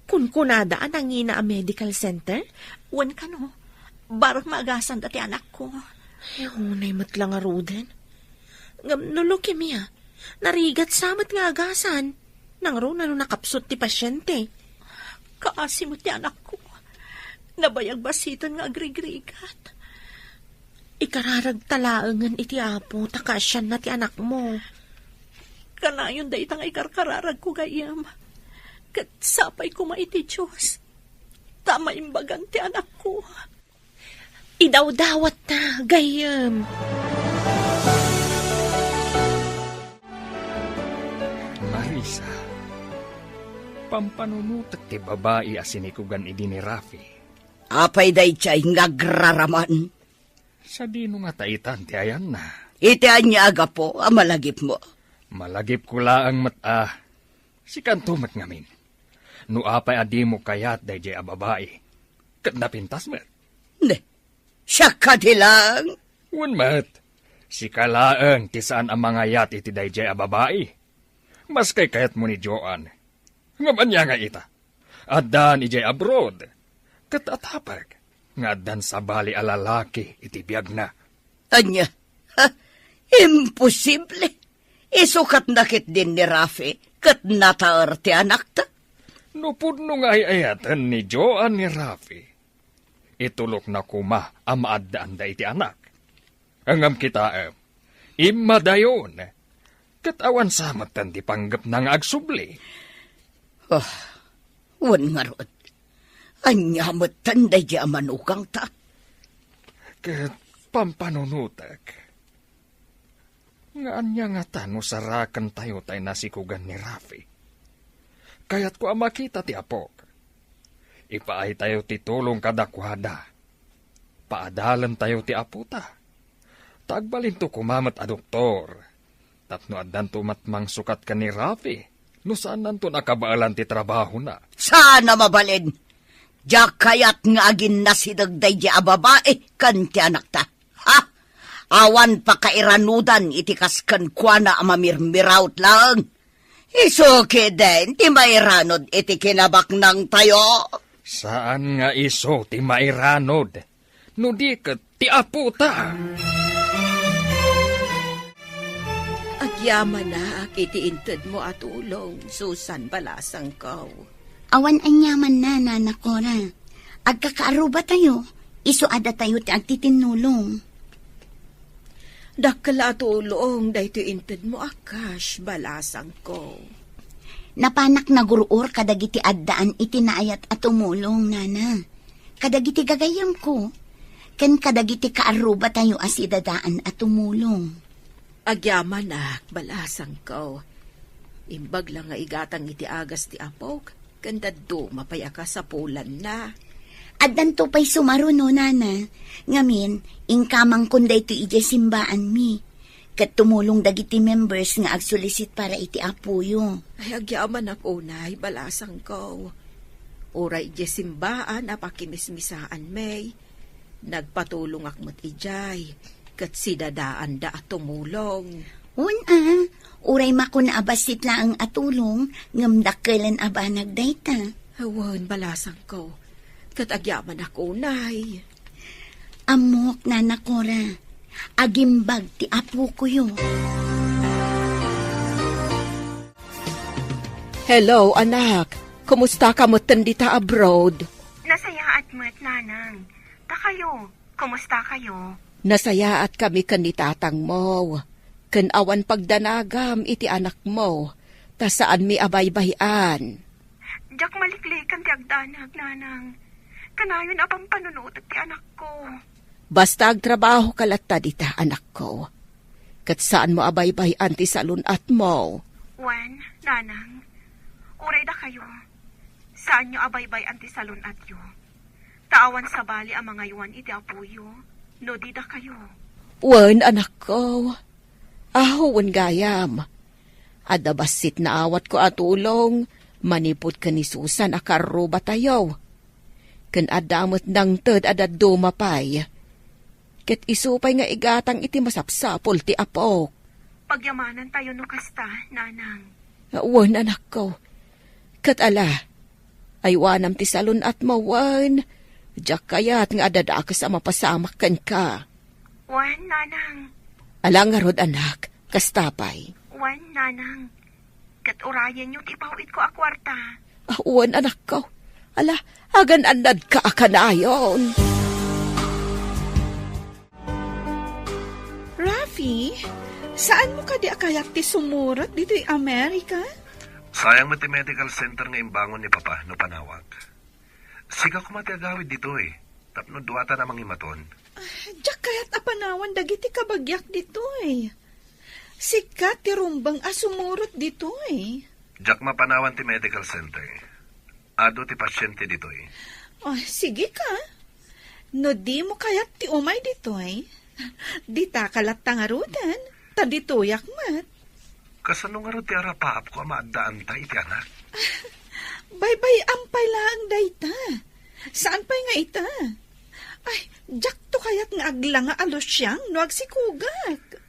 kunkunada a nangina a medical center? Wen kano, barek maagasanda ti anakko. Ay, unay met la ngaruden. Ngem no leukemia, narigat sa met nga agasan. Nangruna no nakapsut ti pasiente. Kaasi met ti anakko. Nabayag basiten nga agrigrigat. Ikararagta laengen iti Apo ta kaasianna ti anakmo. Kanayon dayta nga ikarkararagko gayyem. Ket sapay koma iti Dios ta maimbagan ti anakko. Idawdawatta, gayyem. Marisa, pampanunotek ti babai a sinikugan idi ni Rafi. Apay daydiay nga agraraman? Sadino ngata itan ti ayanna? Iti ania a gapu a malagipmo? Malagipko laeng met a. Sikanto met ngamin. No apay a dimo kayat daydiay a babai, ket napintas met. Ne, siak kadi laeng? Wen met, sika laeng ti saan a mangayat iti daydiay a babai. Maski kayatmo ni Joan. Ngem ania nga ita? Addan idiay abroad. Ket atapek nga addan sabali a lalaki iti biagna. Ania? Ha? Imposible! Isukat na ketdin ni Rafi ket nataer ti anakta. No pudno nga ay-ayaten ni Joan ni Rafi, itulokna koma a maaddaanda iti anak. Ngem kitaem, immadayon, ket awan sa metten ti panggepna nga agsubli. Ah, wen ngarud, ania metten daydiay a manugangta? Ket pampanunotek, nga ania ngata no sarakentayo tay nasikugan ni Rafi? Kayatko a makita ti apok. Ipaaytayo ti tulong kadakuada. Paadalentayo ti apota. Ta agbalinto koma met a doktor. Tapno addanto met mangsukat ken ni Rafi no saannanto a kabaelan ti trabahona. Saan a mabalin! Diak kayat nga aginnasideg daydiay a babai ken ti anakta. Ha? Awan pakairanudan iti kas kenkuana a mamirmiraut laeng. Isu ketdin ti mairanod iti kinabaknangtayo. Saan nga isu ti mairanod, no di ket ti apota. Agyamanak iti intedmo a tulong, Susan, balasangko. Awan aniamanna, Nana Cora. Agkakaarrubatayo, isu a datayo ti agtitinnulong. Dakkel a tulong daytoy intedmo a cash, balasangko. Napanak nagur-or kadagiti addaan iti naayat a tumulong, Nana. Kadagiti gagayyemko, ken kadagiti kaarrubatayo a sidadaan a tumulong. Agyamanak, balasangko. Imbag la nga igatang iti agas ti apok, ken dadduma pay a kasapulanna. Addanto pay sumaruno, Nana. Ngamin, inkamangkon daytoy idiay simbaanmi. Ket tumulong dagiti members nga agsulisit para iti apoyo. Ay, agyamanak unay, balasangko. Uray idiay simbaan a pakimismisaanmi, nagpatulongak met idiay, ket sidadaanda a tumulong. Wen a, uray makuna a bassit laeng a tulong, ngem dakkelen a banag dayta. Wen, balasangko, ket agyamanak unay. Ammok, Nana Cora, agimbag ti apokoyo. Hello, anak. Kumusta ka metten dita abroad? Nasayaat met, Nanang. Dakayo, kumusta kayo? Nasayaat kami ken ni tatangmo, ken awan pagdanagam iti anakmo, ta saanmi a baybay-an. Diak maliklikan ti agdanag, Nanang. Kanayon a pampanunotek ti anakko. Basta agtrabaho ka latta dita, anakko. Ket saanmo a baybay-an ti salun-atmo. Wen, Nanang, uray dakayo, saanyo a baybay-an ti salun-atyo. Ta awan sabali a mangaywan iti apoyo, no di dakayo. Wen, anakko. Aho, wen gayam. Adda bassit naawatko a tulong manipud ken ni Susan a karrubatayo. Ken adda met nangted a dadduma pay. Ket isu pay nga igatang iti masapsapul ti apok. Pagyamanantayo no kasta, Nanang. Wen, anakko. Ket ala, aywanam ti salun-atmo wen. Diak kayat nga adadakes a mapasamak kenka. Wen, Nanang. Ala ngarud, anak, kasta pay. Wen, Nanang. Ket urayenyo ti ipaw-itko a kuarta. Ah, wen, anakko. Ala, agan-annadka a kanayon. Rafi, saanmo kadi a kayat ti sumurot ditoy Amerika? Sayang met ti medical center nga imbangon ni Papa no panawak. Sika koma ti agawid ditoy, tapno duatan a mangimaton. Ah, diak kayat a panawan dagiti kabagiak ditoy. Sika ti rumbeng a sumurot ditoy. Diak mapanawan ti medical center. Adu ti pasiente ditoy. Ah, sige ka. No dimo kayat ti umay ditoy, ditaka latta ngaruden, ta ditoyak met. Kasano ngarud ti arapaapko a maaddaanta iti anak? Baybay-am pay laeng dayta. Saan pay nga ita? Ay, diakto kayat nga aglanga a lusiang no agsikugak.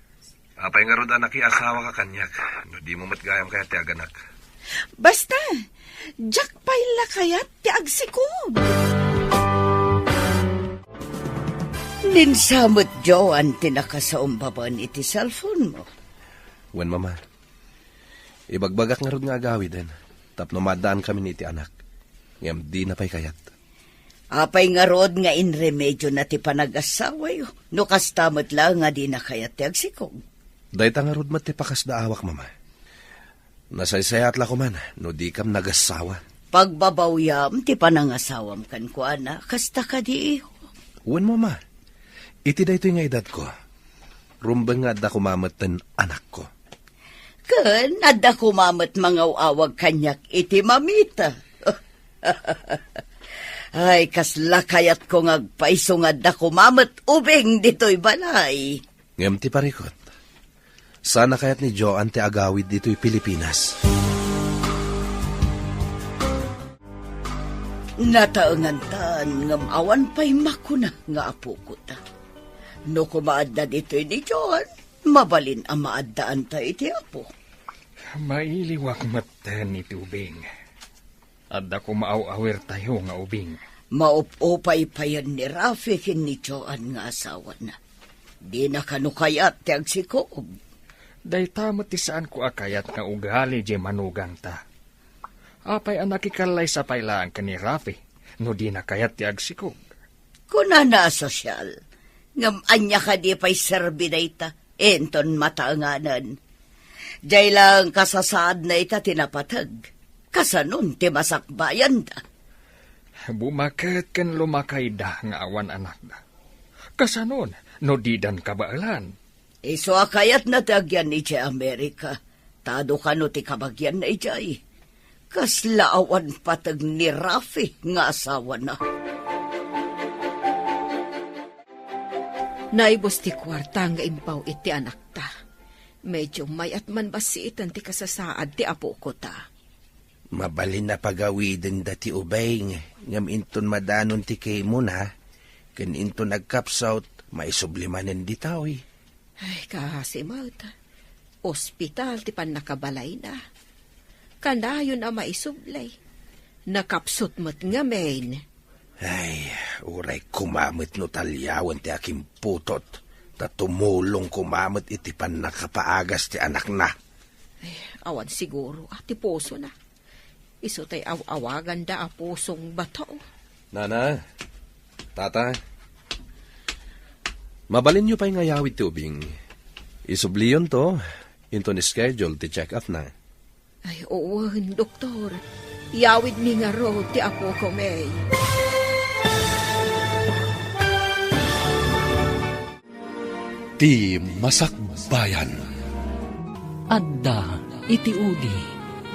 Apay ngarud a nakiasawaka kaniak, no dimo met gayam kayat ti aganak? Basta, diak pay la kayat ti agsikog. Ninsa met, Joan, ti nakasaumbaban iti cellphone mo. Wen, Mama. Ibagbagak ngarud nga agawiden, tapno maaddaankamin iti anak. Ngem dina pay kayat. Apay ngarud nga inremedyona ti panagasawayo, no kasta met la nga dina kayat ti agsikog? Dayta ngarud met ti pakasdaawak, Mama. Nasaysayaat la koman no dikam nagasawa. Pagbabawyam ti panangasawam kenkuana, kasta kadi, iho? Wen, Mama. Iti daytoy nga edadko, rumbeng nga adda koma metten anakko. Ken adda koma met mangaw-awag kaniak iti mamita. Ay, kasla kayatko nga agpayso nga adda koma met ubing ditoy balay. Ngem ti parikut, saan a kayat ni Joan ti agawid ditoy Pilipinas? Nataengantan ngem awan pay makuna nga apokota. No koma adda ditoy ni Joan, mabalin a maaddaanta iti Apo. Mailiwak metten iti ubing. Adda koma aw-awirtayo nga ubing. Maup-upay payen ni Rafi ken ni Joan nga asawana. Dina kano kayat ti agsikog. Dayta met ti saanko a kayat nga ugali diay manugangta. Apay a nakikallaysa pay laeng ken ni Rafi no dina kayat ti agsikog? Kunana a sosyal, ngem ania kadi pay serbi dayta inton mataenganen? Diay laeng kasasaadna ita ti napateg. Kasanon ti masakbayanda? Bumaket ken lumakayda nga awan anakda. Kasanon no didan kabaelan? Isu a kayatna ti agyan idiay Amerika, ta adu kano ti kabagianna idiay. Kasla awan pateg ni Rafi nga asawana. Naibus ti kuarta nga impaw iti anakta. Medio mayat man bassiten ti kasasaad ti apokota. Mabalin a pagawidenda ti ubing, ngem inton madanon ti kimona, ken inton agkapsut, maisubli manen ditoy. Ay, kaasi met. Ospital ti pannakabalayna. Kanayon a maisubli. Nakapsut met ngamin. Ay, uray koma met no taliawen ti akimputot, ta tumulong koma met iti pannakapaagas ti anakna. Ay, awan siguro a ti pusona. Isu tay aw-awaganda a pusong bato. Nana, Tata, mabalinyo pay nga ayawid ti ubing. Isubliyonto, inton schedule ti check-up na. Ay, wen, doktor. Yawidmi ngarud ti apoko, May. Ti Masakbayan. Adda iti udi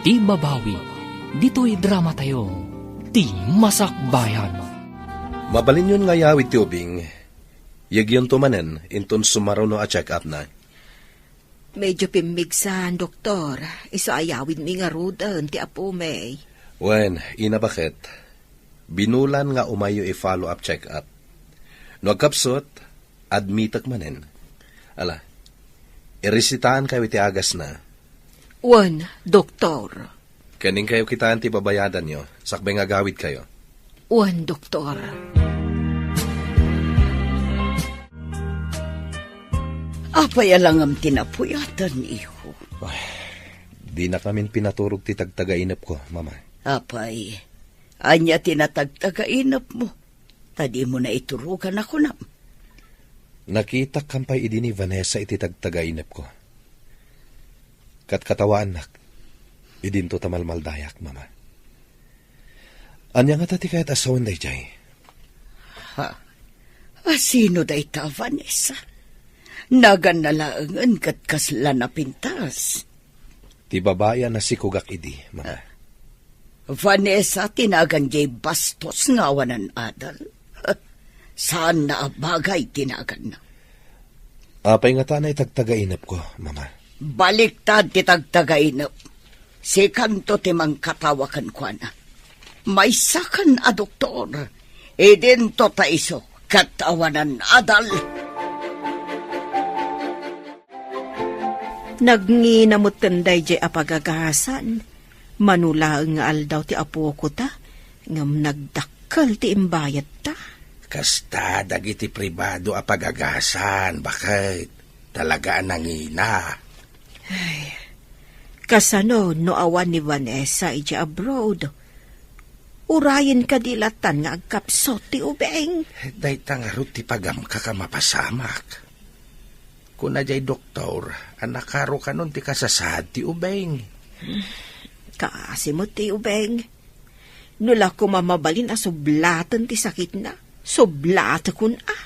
ti babawi ditoy dramatayo, Ti Masakbayan. Mabalinyon nga ayawid ti ubing, yagyonto manen inton sumaruno a check-up na. Medyo pimmigsan, doktor. Isu a yawidmi ngaruden ti apomi. Wen, ina, baket? Binulan nga umayyo i-follow-up check-up. No agkapsut, admitek manen. Ala, iresitaankayo iti agasna. Wen, Doktor. Ken inkayo kitaen ti babayadanyo, sakbay nga agawidkayo. Wen, Doktor. Apay a langam ti napuyatanyo? Ay, dinak ngamin pinaturog ti tagtagainepko, Mama. Apay, ania ti natagtagainepmo? Ta dimo naiturogan a kunam. Nakitak kampay idi ni Vanessa iti tagtagainepko. Katkatawaannak, idinto ta malmaldayak, Mama. Ania ngata ti kayat a sawen daydiay? Ha? A sino dayta a Vanessa? Naganna laengen ket kasla napintas. Ti babai a nasikogak idi, Mama. Ah. Vanessa ti nagan diay bastos nga awanan adal. Saanna a bagay ti naganna. Apay ngata a naitagtagainepko, Mama? Baliktad ti tagtagainep. Sikanto ti mangkatawa kenkuana. Maysakan a doktor. Idinto ta isu ket awanan adal. Nagngina metten daydiay a pagagasan. Mano laeng nga aldaw ti apokota, ngem nagdakkel ti imbayadta. Kasta dagiti pribado a pagagasan, baket talaga a nangina. Ay, kasano no awan ni Vanessa idiay abroad? Urayen kadi latan nga agkapsut ti ubing? Dayta ngarud ti pagamkak a mapasamak. Kuna diay doktor a nakarukanon ti kasasaad ti ubing. Kaasi met ti ubing. No la koma mabalin a sublaten ti sakitna, sublatekon a.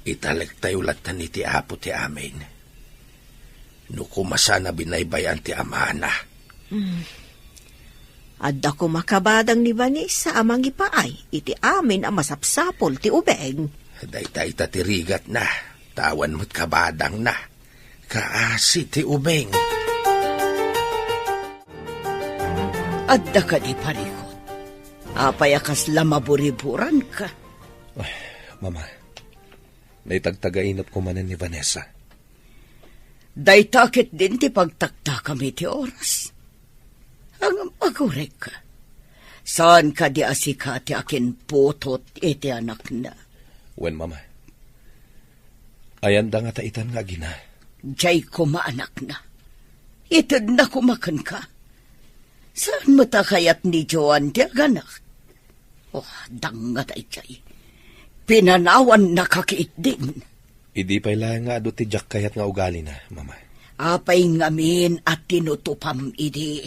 Italektayo latta iti Apo ti amin. No koma saan a binaybay-an ti amana. Hmm. Adda koma kabadang ni Vanessa a mangipaay iti amin a masapsapul ti ubing. Dayta ita ti rigatna, ta awan met kabadangna. Kaasi ti ubing. Adda kadi parikut? Apay a kasla maburiburanka? Ay, Mama, naitagtagainepko manen ni Vanessa. Dayta ketdin ti pagtaktakam iti oras. Ngem agurayka. Saan kadi a sika ti akinputot iti anakna? Wen, Mama. Ayanda ngata itan nga agina? Diay koma anakna. Itedna koma kenka. Saan met a kayat ni Joan ti aganak? Oh, dangngad daydiay. Pinanawannaka ketdin. Idi pay laeng nga adu ti diak kayat nga ugalina, Mama. Apay ngamin a tinutupam idi?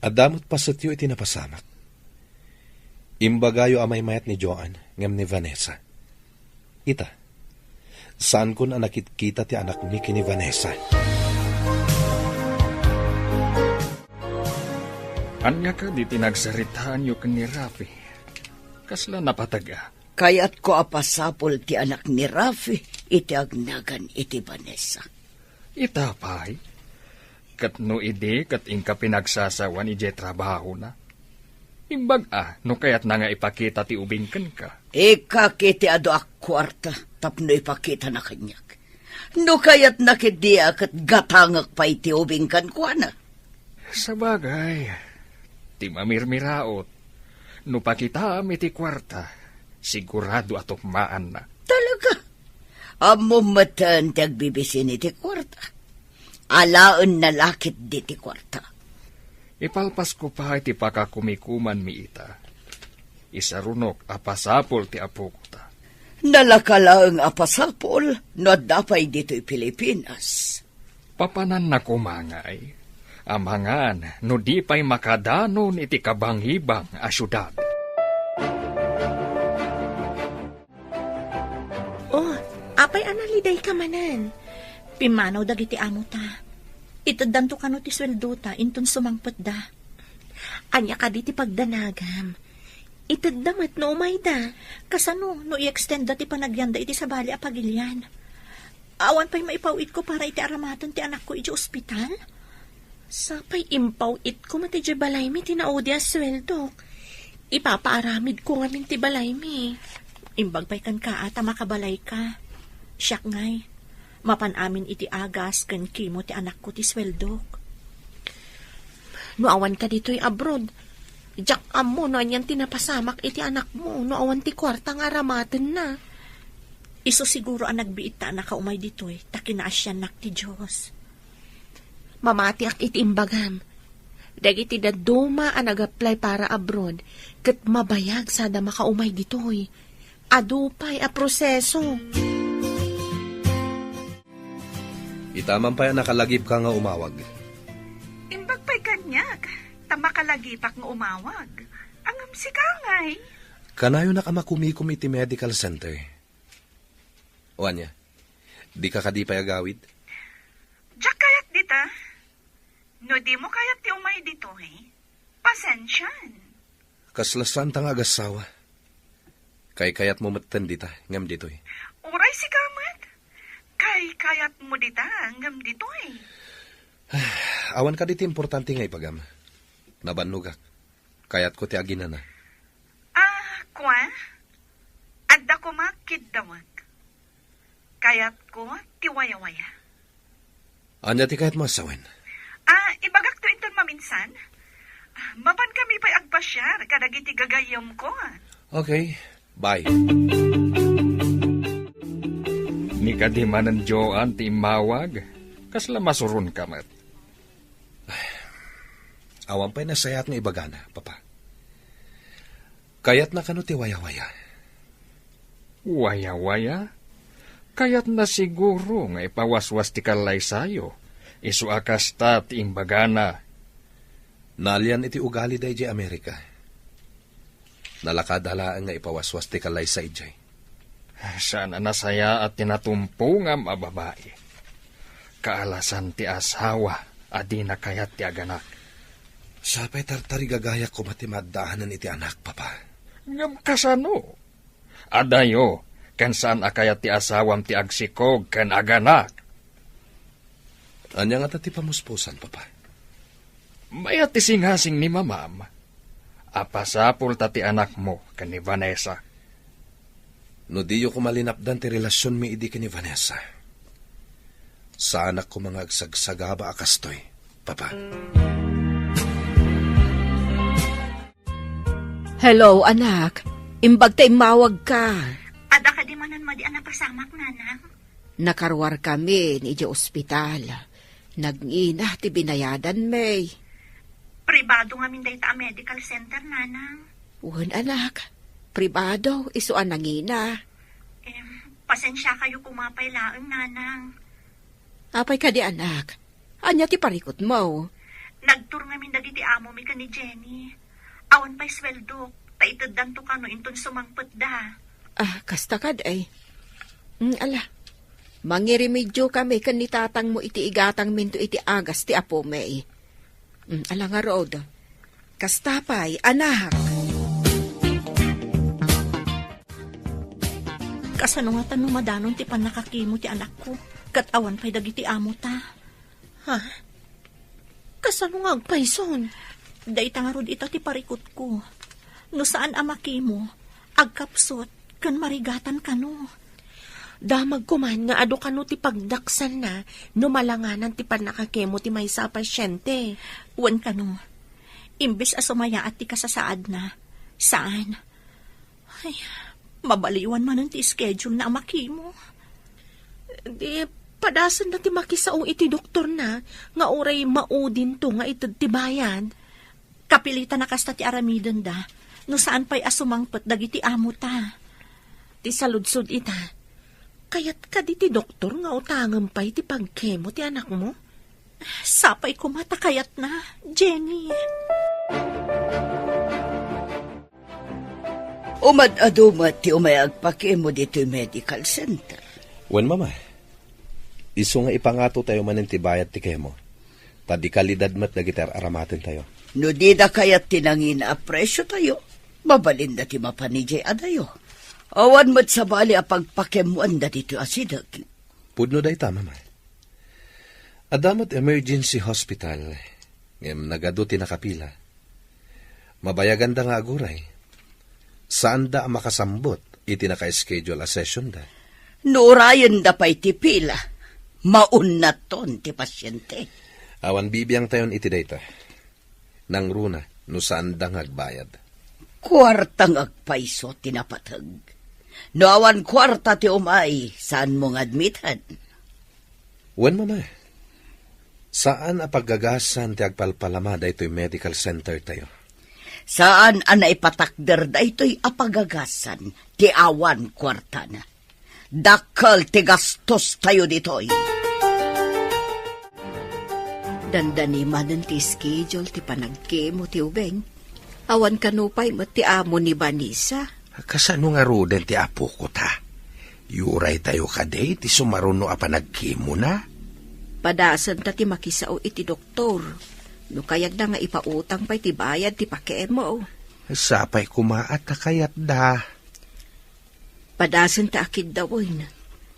Adda met pasetyo iti napasamak. Imbagayo a maymayat ni Joan ngem ni Vanessa. Ita, saankon a nakitkita ti anakmi ken ni Vanessa. Ania kadi ti nagsaritaanyo ken ni Rafi? Kasla napateg a? Kayatko a pasapul ti anak ni Rafi iti agnagan iti Vanessa. Ita pay, ket no idi ket inka pinagsasawan idiay trabahona, imbag-a no kayatna nga ipakita ti ubing kenka. Ikkak iti adu a kuarta tapno ipakitana kaniak. No kayatna ketdi a ket gatangek pay ti ubing kenkuana. Sabagay, ti mamirmiraot, no pakitaam iti kuarta, sigurado a tukmaanna. Talaga? Ammom metten ti agbibisin iti kuarta. Alaenna la ketdi ti kuarta. Ipalpasko pay ti pakakumikumanmi ita. Isarunok a pasapul ti apokota. Nalaka laeng a pasapul no adda pay ditoy Pilipinas. Papananna koma ngay, amangan no di pay makadanon iti kabangibang a siudad. Oh, apay a nalidayka manen? Pimmanaw dagiti amota. Iteddanto kano ti sueldota inton sumangpetda. Ania kadi ti pagdanagam? Itedda met no umayda. Kasano no i-extendda ti panagyanda iti sabali a pagilian? Awan pay maipaw-itko para iti aramaten ti anakko iti ospital? Sapay impaw-itko met idiay balaymi ti naudi a sueldok. Ipapaaramidko ngamin ti balaymi. Imbag pay kenka a ta makabalayka. Siak ngay, mapan amin iti agas ken kimo ti anakko ti sueldok. No awanka ditoy abroad, diak ammo no anian ti napasamak iti anakmo no awan ti kuarta nga aramatenna. Isu siguro a nagbiit ta a nakaumay ditoy ta kinaasiannak ti Dios. Mamatiak iti imbagam. Dagiti dadduma a nag-apply para abroad ket mabayag sada makaumay ditoy. Adu pay a proseso. Ita man pay a nakalagipka nga umawag. Imbag pay kaniak, ta makalagipak nga umawag. Ngem sika ngay? Kanayonak a makumikom iti medical center. O ania, dika kadi pay agawid? Diak kayat dita. No dimo kayat ti umay ditoy, pasensian. Kasla saanta nga agassawa. Kaykayatmo metten dita, ngem ditoy. Uray sika met. Kaykayatmo dita, ngem ditoy. Awan kadi ti importante nga ibagam. Nabannogak. Kayatko ti aginana. Ah, kua? Adda koma kiddawek. Kayatko ti wayawaya. Ania ti kayatmo a sawen? Ah, ibagakto inton maminsan. Ah, mapan kami pay agpasiar kadagiti gagayyemko. Okay. Bye. Ni kadi manen Joan ti immawag, kasla masuronka met. Awan pay nasayaat nga ibagana, Papa. Kayatna kano ti wayawaya? Wayawaya? Kayatna siguro nga ipawaswas ti kallaysayo, isu a kasta ti imbagana. Naalian iti ugalida idiay Amerika. Nalakada laeng nga ipawaswas ti kallaysa idiay. Saan a nasayaat ti natumpongam a babai. Kaalasan ti asawa a dina kayat ti aganak. Sapay tartarigagayak koma ti maaddaanan iti anak, Papa. Ngem kasano? Adayo, ken saan a kayat ti asawam ti agsikog ken aganak. Ania ngata ti pamuspusan, Papa? Mayat ti singasing ni Mamam a pasapulta ti anakmo ken ni Vanessa. No diyo koma linapdan ti relasionmi idi ken ni Vanessa, saanak koma nga agsagsagaba a kastoy, Papa. Hello, anak. Imbag ta immawagka. Adda kadi manen madi a napasamak, Nanang? Nakaruar kami idiay ospital. Nagngina ti binayadanmi. Pribado ngamin dayta a medical center, Nanang. Wen, anak. Pribado, isu a nangina. Em, pasensiakayo koma pay laeng, Nanang. Apay kadi, anak? Ania ti parikutmo? Nagtur ngamin dagiti amomi ken ni Jenny. Awan pay sueldok, ta iteddanto kano inton sumangpetda. Ah, kasta kad, ay. Mm, ala. Mangirimedyo kami ken ni tatangmo iti igatangminto iti agas ti apomi. Mm, ala ngarud. Kasta pay, anak. Kasano ngata no madanon ti pannakakimo ti anakko, ket awan pay dagiti amota? Ha? Kasano nga agpayson? Dayta ngarud ita ti parikutko. No saan a makimo, agkapsut ken marigatan kano. Damagko man nga adu kano ti pagdaksanna no malanganan ti pannakakemo ti maysa a pasyente. Wen kano, imbes a sumayaat ti kasasaadna, saan. Ay, mabaliwan manen ti schedule na a makimo. Di, padasenna ti makisao iti doktorna nga uray maudinto nga ited ti bayad. Kapilitan a kasta ti aramidenda no saan pay a sumangpet dagiti amota. Ti saludsod ita, kayat kadi ti doktor nga utangem pay ti pagkemo ti anakmo? Sapay koma ta kayatna, Jenny. Umad-adu met ti umay agpakemo ditoy medical center. Wen, Mama. Isu nga ipangato tayo manen ti bayad ti kemo. Ta di kalidad met dagiti ar-aramaten tayo. No dida kayat ti nangina a presyo tayo, mabalinda ti mapan idiay adayo. Awan met sabali a pagpakemoanda ditoy asideg. Pudno dayta, Mama. Adda met emergency hospital, ngem nagadu ti nakapila. Mabayaganda nga aguray, Saanda a makasambut iti naka-schedule a sessionda. No urayenda pay ti pila, maunnaton ti pasiente. Awan bibiangtayon iti dayta. Nangruna no saanda nga agbayad. Kuarta nga agpayso ti napateg. No awan kuarta ti umay, saanmo nga admiten. Wen, Mama, saan a paggagasan ti agpalpalama daytoy medical center tayo. Saan a naipatakder daytoy a paggagasan ti awan kuartana. Dakkel ti gastos tayo ditoy. Dandani manen ti schedule ti panagkemo ti ubing. Awan kano pay met ti amo ni Vanessa. Kasano ngaruden ti apoko ta? Yuray tayo kadi ti sumaruno a panagkemona? Padasen ta ti makisao iti doktor. No kayatda nga ipautang pay ti bayad ti pakemo. Sapay koma a ta kayatda. Padasen ta a kiddawen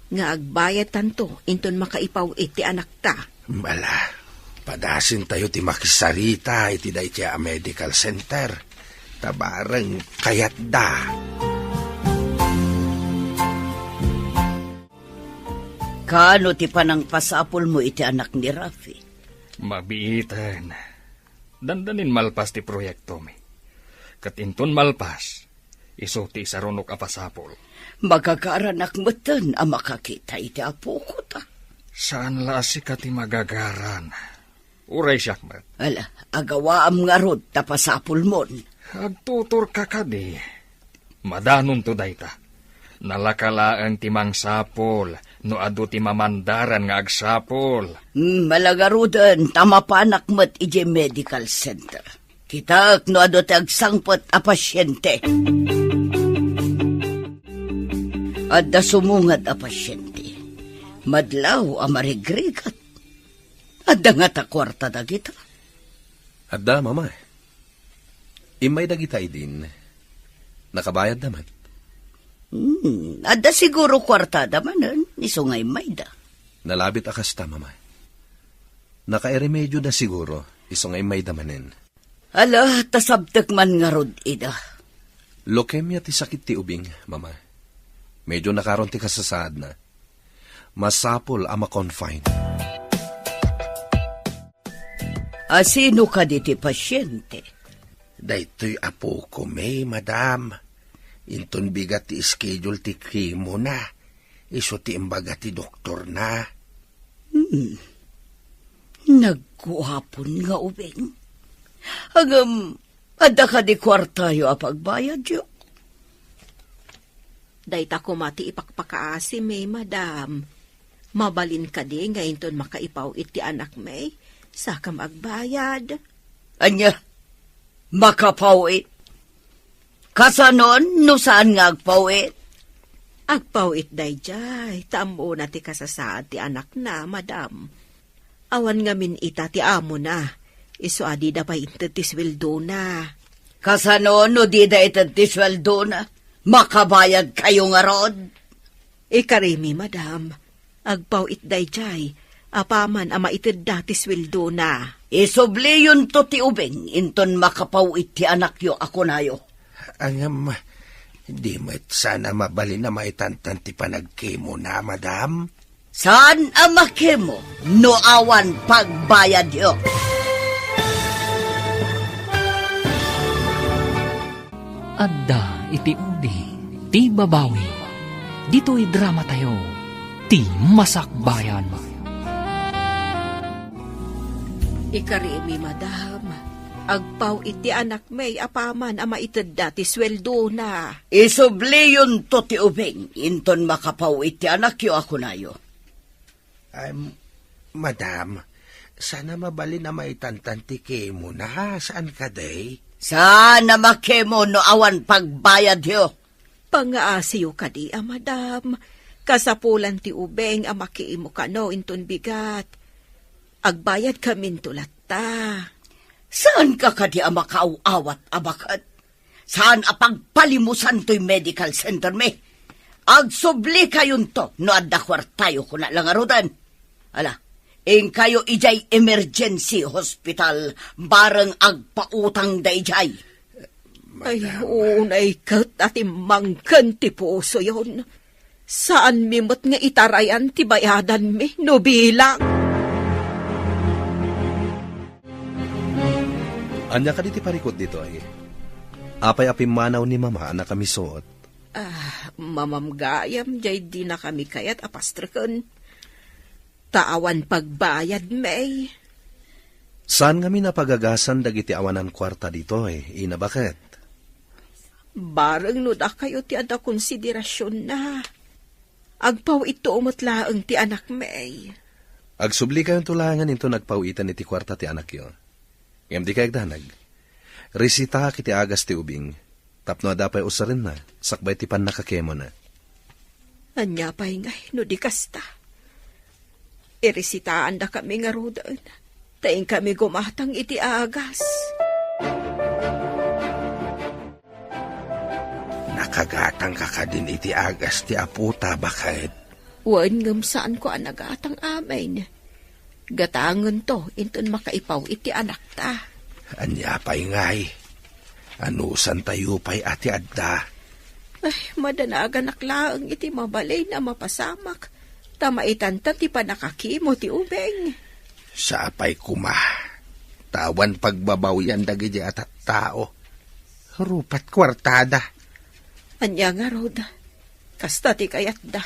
nga agbayad tanto inton makaipaw-it ti anakta. Ala, padasen tayo ti makisarita iti dayta a medical center. Ta bareng kayatda. Kaano ti panangpasapulmo iti anak ni Rafi? Mabiiten. Dandanin malpas ti proyektomi. Ket inton malpas, isu ti isarunok a pasapul. Magagaranak metten a makakita iti apoko ta. Saan la a sika ti magagaran. Uray siak met. Ala, agawaam ngarud ta pasapulmon. Agtuturka kadi. Madanonto dayta. Nalaka laeng ti mangsapul no adu ti mamandaran nga agsapul. Hmm, ala ngaruden ta mapanak met idiay medical center. Kitaek no adu ti agsangpet a pasiente. Adda sumungad a pasiente. Madlaw a marigrigat. Adda ngata kuarta dagita? Adda, Mama. Immay dagita idin. Nakabayadda met. Hmm, adda siguro kuartada manen, isu nga immayda. Nalabit a kasta, Mama. Nakairemedioda siguro, isu nga immayda manen. Ala, ta sabtek man ngarud ida. Leukemia ti sakit ti ubing, Mama. Medyo nakaron ti kasasaadna. Masapul a ma-confine. A sino kadi ti pasiente? Daytoy apoko, May, madam. Inton bigat ti schedule ti chemo na, isu ti imbaga ti doktor na. Hmm. Nagguapon nga ubing. Ngem, adda kadi kuartayo a pagbayadyo? Dayta koma ti ipakpakaasimi, madam. Mabalin kadi nga inton makaipaw-it ti anakmi, sakam agbayad? Ania? Makapaw-it? Kasanon no saan nga agpaw-it? Agpaw-it daydiay, ta ammona ti kasasaad ti anakna, madam. Awan ngamin ita ti amona, isu a dida pay inted ti sueldona. Kasano no dida ited ti sueldona? Makabayadkayo ngarud? Ikarimi, madam, agpaw-it daydiay, apaman a maitedda ti sueldona. Isubliyonto ti ubing inton makapaw-it ti anakyo a kunayo. Ngem, di met saan a mabalin a maitantan ti panagkemona, madam? Saan a makemo no awan pagbayadyo. Adda iti udi ti babawi. Ditoy drama tayo, ti Masakbayan. Ikarimi, madam, agpaw-it ti anakmi apaman a maitedda ti sueldona. Isubliyonto ti ubing inton makapaw-it ti anakyo a kunayo. Ay, madam, saan a mabalin a maitantan ti kemona, saan kadi? Saan a makemo no awan pagbayadyo. Pangaasiyo kadi a madam, kasapulan ti ubing a makemo kano inton bigat. Agbayadkaminto latta. Saanka kadi a makaaw-awat a baket? Saan a pagpalimusan toy medical center mi? Agsublikayon to no adda kuartayo, kuna la ngaruden. Ala, inkayo idiay emergency hospital, bareng agpautang daydiay. Ay, madam. Unay ket a timmangken ti pusoyon. Saanmi met nga itarayan ti bayadanmi no bilang. Ania kadi ti parikut ditoy? Apay a pimmanaw ni Mama a nakamisuot? Ah, mamam gayam, jay dinakami kayat a pastreken. Ta awan pagbayad, May. Saan ngamin a pagagasan dagiti awanan kuarta ditoy, Ina Baket? Bareng no dakayo ti adda konsiderasionna. Agpaw-itto met laeng ti anak, May. Agsublikayonto laengen inton agpaw-iten iti kuarta ti anakyo. Ngem dikay agdanag. Resitaak iti agas ti ubing, tapno adda pay usarenna, sakbay ti pannakakemona. Ania pay ngay no di kasta? Iresitaandakami ngaruden, ta inkami gumatang iti agas. Nakagatangka kadin iti agas ti apota, Baket? Wen, ngem saanko a nagatang amin. Gatangento inton makaipaw iti anakta. Ania pay ngay? Anusantayo pay a ti adda? Ay, madanaganak laeng iti mabalin a mapasamak, ta maitanta ti pannakakemo ti ubing. Sapay koma, ta awan pagbabawian dagiti a tattao. Rupat kuartada. Ania ngarud? Kasta ti kayatda.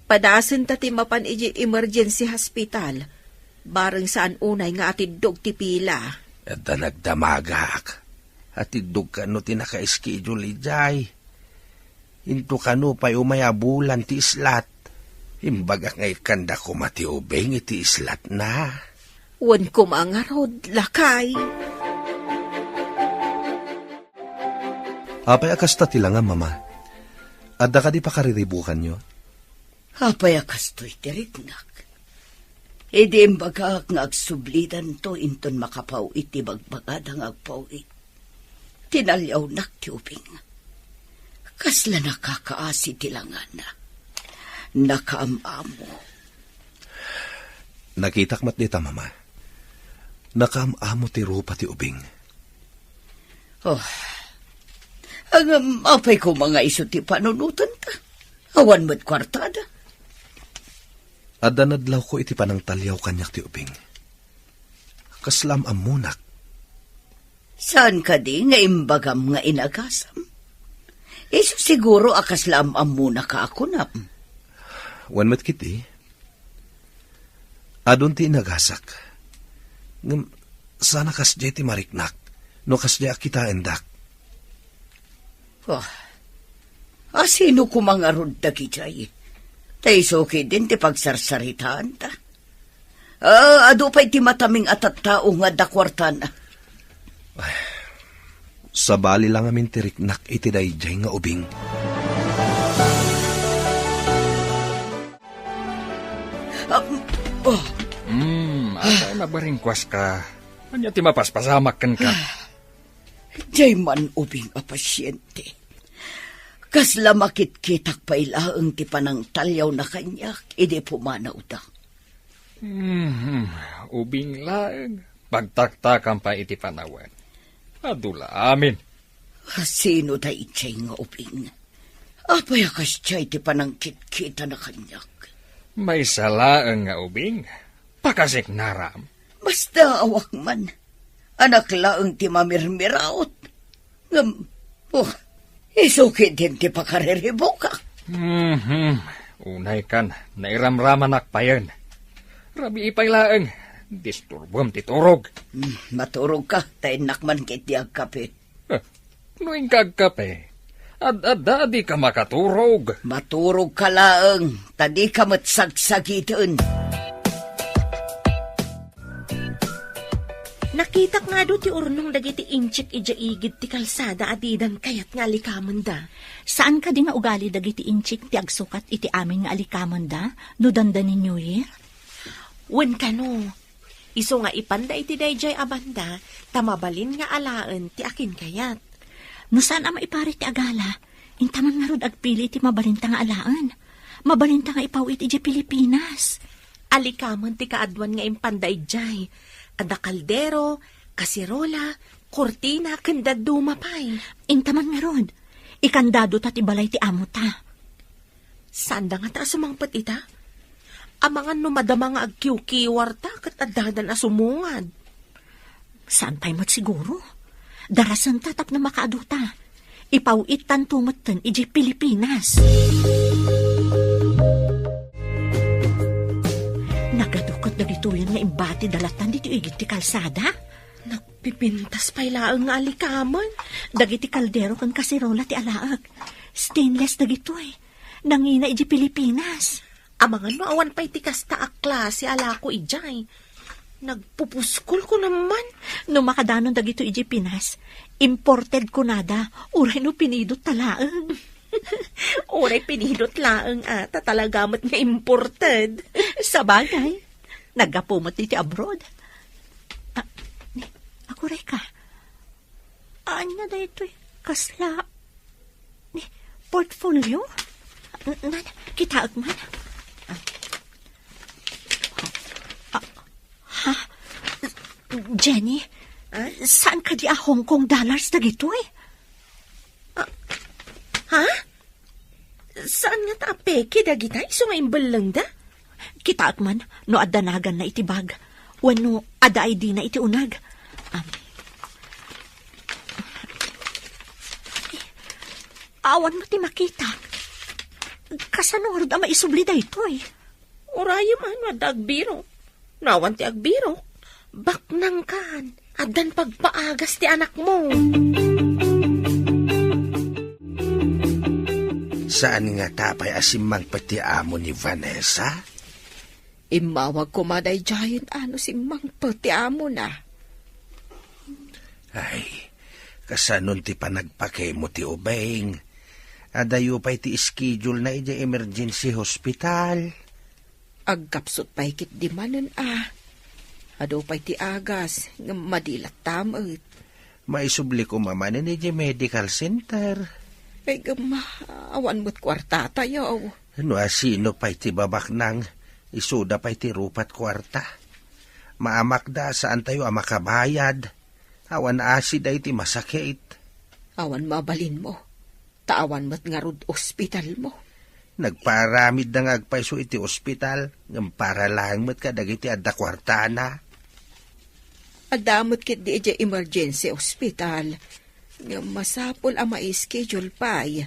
Padasenta ti mapan idiay emergency hospital, bareng saan unay nga atiddog ti pila. Adda nagdamagak. Atiddog kano ti naka-schedule idiay. Into kano pay umay a bulan ti islat. Imbagak nga ikkanda koma ti ubing iti islatna. Wen koma ngarud, lakay. Apay a kasta ti langam, Mama? Adda kadi pakariribukanyo? Apay a kastoy ti riknak? Idi imbagak nga agsublidanto inton makapaw-it ti bagbagada nga agpaw-it, tinaliawnak ti ubing. Kasla nakakaasi ti langana. Nakaam-amo. Nakitak met dita, Mama. Nakaam-amo ti rupa ti ubing. Oh. Ngem apay koma nga isu ti panunotenta? Awan met kuartada. Adda nadlawko iti panangtaliaw kaniak ti ubing. Kasla am-ammonak. Saan kadi nga imbagam nga inagasam? Isu siguro a kasla am-ammonaka a kunam. Wen met ketdi, adun ti inagasak. Ngem saan a kasdiay ti mariknak no kasdiay a kitaendak. Oh. A sino koma ngarud dagidiay? Ta isu ketdin ti pagsarsaritaanta. Ah, adu pay ti mataming a tattao nga adda kuartana. Ay, sabali la ngamin ti riknak iti daydiay nga ubing. Ah, oh. Hmm, apay a nabaringkuaska? Ania ti mapaspasamak kenka? Diay man ubing a pasiente. Kasla makitkitak pay laeng ti panangtaliawna kaniak idi pumanawda. Mhm. Ubing laeng. Pagtaktakam pay iti panawen. Adu la amin. Sino daydiay nga ubing? Apay a kasdiay ti panangkitkitana kaniak? Maysa laeng nga ubing. Pakasiknaram. Basta awak man. Anak laeng ti mamirmiraot. Ngem, oh, isu ketdin ti pakariribukak. Mhm. Unaykan, nairamramanak payen. Rabii pay laeng, disturbom ti turog. Hmm, maturogka, ta innak man ketdi agkape. Eh, no inka agkape, ad-adda a dika makaturog. Maturogka laeng, ta dika met sagsagiten. Nakitak nga adu ti urnong dagiti inchik idiay igid ti kalsada a didan kayat nga alikamenda. Saan kadi nga ugali dagiti inchik ti agsukat iti amin nga alikamenda no dandani New Year? Wen kano, isu nga ipanda iti daydiay a banda, ta mabalin nga alaen ti akinkayat. No saan a maiparit ti agala, inta man ngarud agpili ti mabalinta nga alaen. Mabalinta nga ipaw-it idiay Pilipinas. Alikamen ti kaaduan nga impanda idiay. Adda kaldero, kaserola, Kurtina ken dadduma pay. Intaman ngarud, ikandado ta ti balay ti amo ta. Saan da nga ta sumangpet ita? Amangan no madama nga agkiwkiwar ta ket addadan a sumungad. Saan pay met siguro? Darasen ta tapno makaadu ta. Ipaw-ittanto metten idiay Pilipinas. Nagadu ket dagitoyen nga imbati da latan ditoy igid ti kalsada? Nagpipintas pay laeng nga alikamen. Dagiti kaldero ken kaserola ti alaek. Stainless dagitoy. Nangina idiay Pilipinas. Amangan no awan pay ti kasta a klase a lako idiay. Nagpupuskol ko naman. No makadanon dagito idiay Pinas, imported kunada, uray no pinidot ta laeng. Uray pinidot laeng, a, ta talaga met nga imported. Sabagay, naggapu met iti abroad. Ah, ni, aguray ka. Ania daytoy? Kasla, ni, portfolio? N-, nan, kitaek man. Ah. Ah, ha? Jenny, Ah? Saan kadi a Hong Kong dollars dagitoy? Ah, ha? Saan ngata a peke dagita isu nga imbellengda? Kitaek man no adda naganna iti bag, wenno adda I D na iti uneg. Am. Awan met ti makita. Kasano ngarud a maisubli daytoy? Urayem a no adda agbirok. No awan ti agbirok, baknangkan. Addan pagpaagas ti anakmo. Saan ngata pay a simmangpet ti amo ni Vanessa? Immawag koma daydiayen a no simmangpet ti amona. Ay, kasanon ti panagpakemo ti ubing? Adayo pay ti schedule na idiay emergency hospital. Agkapsut pay ketdi manen a. Adu pay ti agas, ngem madi latta met. Maisubli koma manen idiay medical center. Ay, ngem, awan met kuartatayo. No asino pay ti babaknang, isuda pay ti rupat kuarta. Maamakda a saantayo a makabayad. Awan asi daytoy masakit. Awan mabalinmo. Ta awan met ngarud ospitalmo. Nagpaaramidda nga agpayso iti ospital, ngem para laeng met kadagiti adda kuartana. Adda met ketdi idiay emergency hospital, ngem masapul a mai-schedule pay.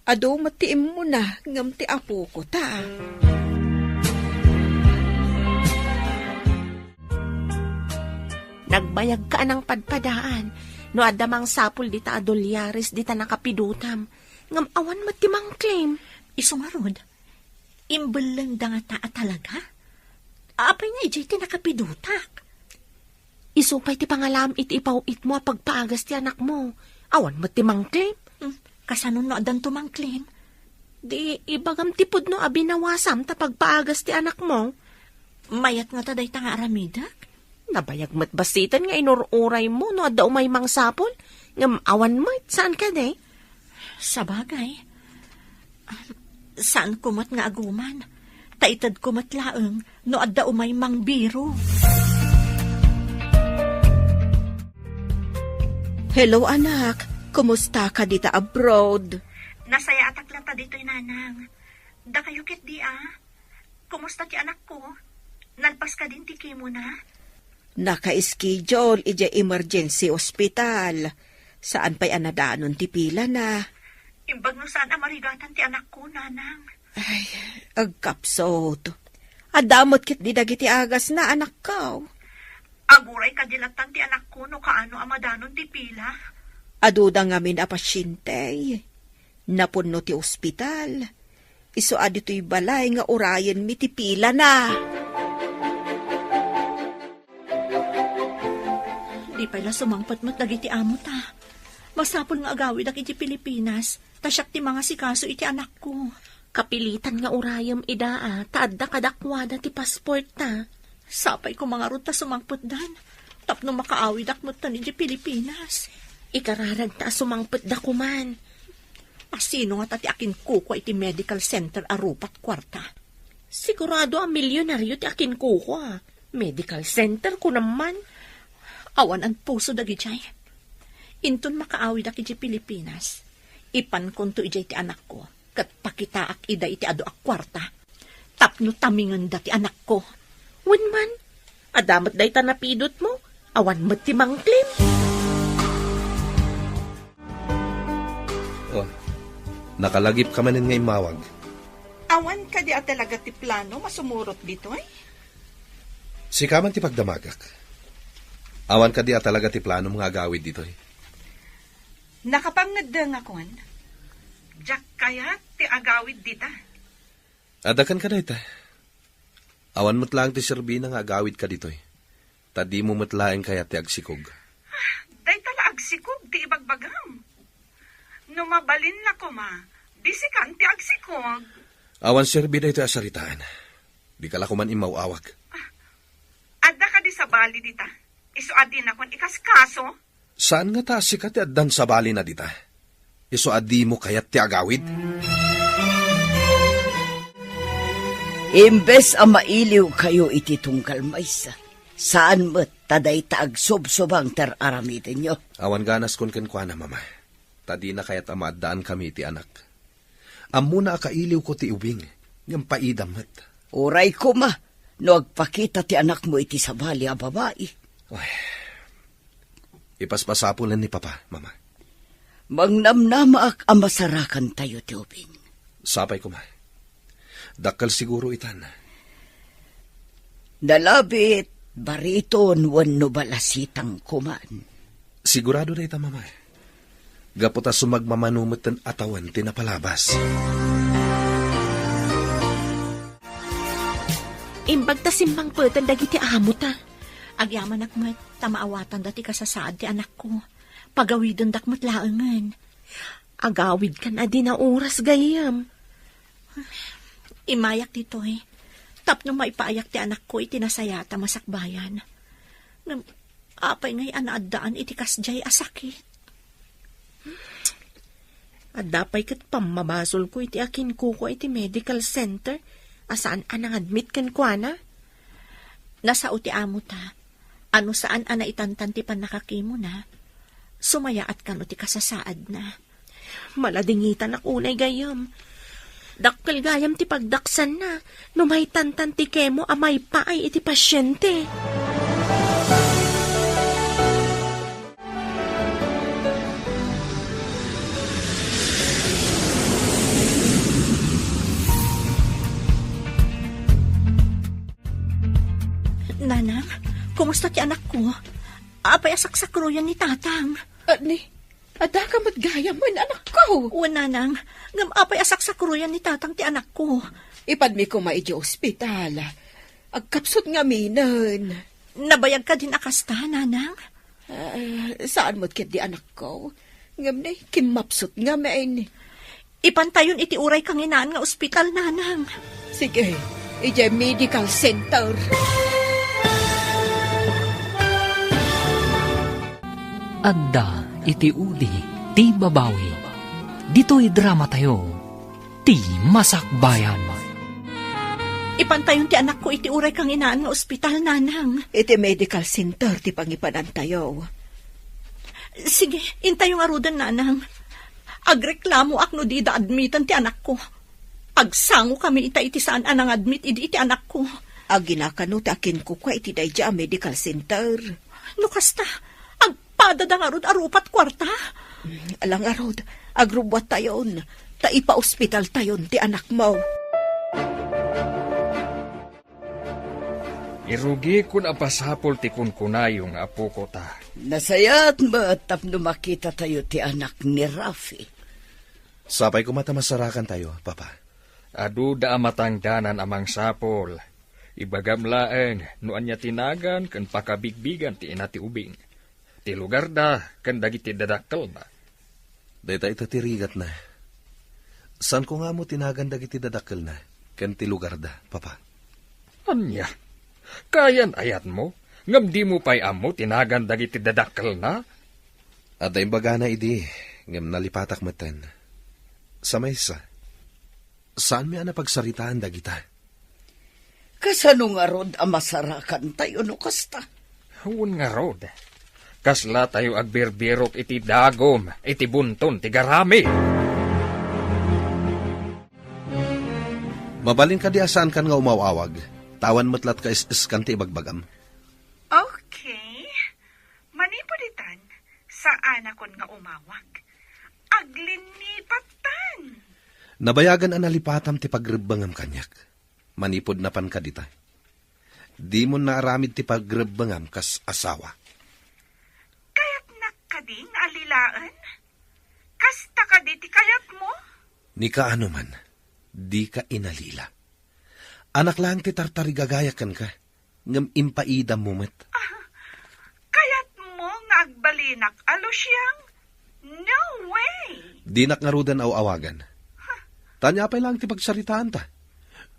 Adu met ti immuna, ngem ti apoko ta. Nagbayagka a nangpadpadaan no adda mangsapul dita a dolyares dita nakapidotam, ngem awan met ti mangclaim. Isu ngarud, imbellengda ngata a talaga? Apay nga idiay ti nakapidotak? Isu pay ti pangalaam iti ipaw-itmo a pagpaagas ti anakmo. Awan met ti mangclaim. Hmm, kasano no addanto mangclaim? Di ibagam ti pudno a binawasam ta pagpaagas ti anakmo. Mayat ngata dayta nga aramidek? Nabayag met bassiten nga inur-uraymo no adda umay mangsapul, ngem awan met, saan kadi? Sabagay. Saanko met nga aguman, ta itedko met laeng no adda umay mangbiro. Hello, anak. Kumusta ka dita abroad? Nasayaatak latta ditoy, Nanang. Dakayo ketdi, a? Kumusta ti anakko? Nalpas kadin ti chemo na? Naka-schedule idiay emergency hospital. Saan pay a nadanon ti pilana. Imbag no saan a marigatan ti anakko, Nanang. Ay, agkapsut. Adda met ketdi dagiti agasna, anakko. Aguray kadi lattan ti anakko no kaano a madanon ti pila. Aduda ngamin a pasyente. Napunno ti ospital. Isu a ditoy balay nga urayenmi ti pilana. Di pay la sumangpet met dagiti amo ta. Masapul nga agawidak iti Pilipinas, ta siak ti mangasikaso iti anakko. Kapilitan nga urayem ida a, ta adda kadakuada ti passport ta. Sapay koma ngarud ta sumangpetdan, tapno makaawidak metten iti Pilipinas. Ikararag ta a sumangpetda koman. Asino ngata ti akinkukua iti medical center a rupat kuarta? Sigurado a milyonaryo ti akinkukua. Medical center, kunam man. Awan a puso dagidiay. Inton makaawidak idiay Pilipinas, ipankonto idiay ti anakko, ket pakitaak ida iti adu a kuarta, tapno tamingenda ti anakko. Wen man, adda met dayta napidotmo, awan met ti mangklim. Oh, nakalagipka manen nga immawag. Awan kadi a talaga ti plano masumurot ditoy? Sika man ti pagdamagak. Awan kadi a talaga ti planom nga agawid ditoy? Nakapangngeddengakon. Diak kayat ti agawid dita. Adda kenka dayta. Awan met laeng ti serbina nga agawidka ditoy. Ta dimo met laeng kayat ti agsikog. Dayta la agsikog ti ibagbagam. No mabalin la koma, di sikan ti agsikog. Awan serbi daytoy a saritaan. Dika la koman immaw-awag. Adda kadi sabali dita? Isu a dinakon ikaskaso? Saan ngata a sika ti addan sabalina dita? Isu a dimo kayat ti agawid? Imbes a mailiwkayo iti tunggal maysa, saan met ta dayta agsubsubang ti ar-aramidenyo. Awan ganaskon kenkuana, Mama, ta dina kayat a maaddaankami iti anak. Ammona a kailiwko ti ubing, ngem paidam met. Uray koma no agpakita ti anakmo iti sabali a babai. Ay, ipaspasapulen ni Papa, Mama. Mangnamnamaak a masarakantayo ti ubing. Sapay koma. Dakkel siguro itan. Nalabit, bariton wenno balasitang koman. Sigurado dayta, Mama. Gapu ta sumagmamano metten a tawen ti napalabas. Imbag ta simmangpeten dagiti amota. Agyamanak met ta maawatanda ti kasasaad ti anakko. Pagawidendak met laengen. Agawidkan a dina oras gayyem. Immayak ditoy, tapno maipaayak ti anakko iti nasayaat a masakbayan. Ngem apay ngay a naaddaan iti kasdiay a sakit? Adda pay ket pammabasolko iti akinkukua iti medical center a saan a nangadmit kenkuana. Nasao ti amota a no saan a naitantan ti pannakakimona, sumayaat kano ti kasasaadna. Maladingitanak unay gayyem. Dakkel gayam ti pagdaksanna no maitantan ti kemo a maipaay iti pasiente. Nanang, kumusta ti anakko? Apay a saksakroyan ni tatang? Ani, adda ka met gayamen, anakko? Wen, nanang, ngem apay a saksakroyan ni tatang ti anakko? Ipadmi koma idiay ospital. Agkapsut ngaminen. Nabayag kadin a kasta, nanang? Ah, saan met ketdi, anakko. Ngem ni, kimmapsut ngamin. Ipantayon iti uray kanginaan nga ospital, nanang. Sige, idiay medical center. Adda iti udi ti babawi. Ditoy dramatayo, ti Masakbayan. Ipantayon ti anakko iti uray kanginaan nga ospital, nanang. Iti medical center ti pangipanantayo. Sige, intayo ngaruden, nanang. Agreklamoak no dida admiten ti anakko. Agsangokami ita iti saan a nangadmit idi iti anakko. Agina kano ti akinkukua iti daydiay a medical center. No kasta, agpadada ngarud a rupat kuarta? Mm, ala ngarud, agrubbuattayon, ta ipaospitaltayon ti anakmo. Irugikon a basapol ti kunkunayo nga apoko ta. Nasayaat met tapno makitatayo ti anak ni Rafi. Sapay koma ta masarakantayo, Papa. Aduda a matangdanan a mangsapul. Ibagam laeng no ania ti nagan ken pakabigbigan ti ina ti ubing, ti lugarda ken dagiti dadakkelna. Dayta ita ti rigatna. Saanko nga ammo ti nagan dagiti dadakkelna ken ti lugarda, Papa. Ania? Kayan-ayatmo ngem dimo pay ammo ti nagan dagiti dadakkelna? Adda imbagana idi, ngem nalipatak metten. Sa maysa, saanmi a napagsaritaan dagita. Kasano ngarud a masarakantayo no kasta? Wen ngarud, Kaslatayo agbirbirok iti dagum, iti bunton ti garami. Mabalin kadi a saankan nga umaw-awag? Ta awan met latta is-iskan ti ibagbagam. Okay. Manipud itan, saanakon nga umawag. Aglinipatan! Nabayagan a nalipatam ti pagrebbengam kaniak. Manipud napan kadita, dimon naaramid ti pagrebbengam kas asawa. Kayatnak kadi nga alilaen? Kasta kadi ti kayatmo? Ni kaano man, dika inalila. Anak laeng ti tartarigagayak kenka, ngem impaidammo met. Ah, kayatmo nga agbalinak a Luciang? No way! Dinak ngaruden aw-awagan. Huh. Ania pay laeng ti pagsaritaanta?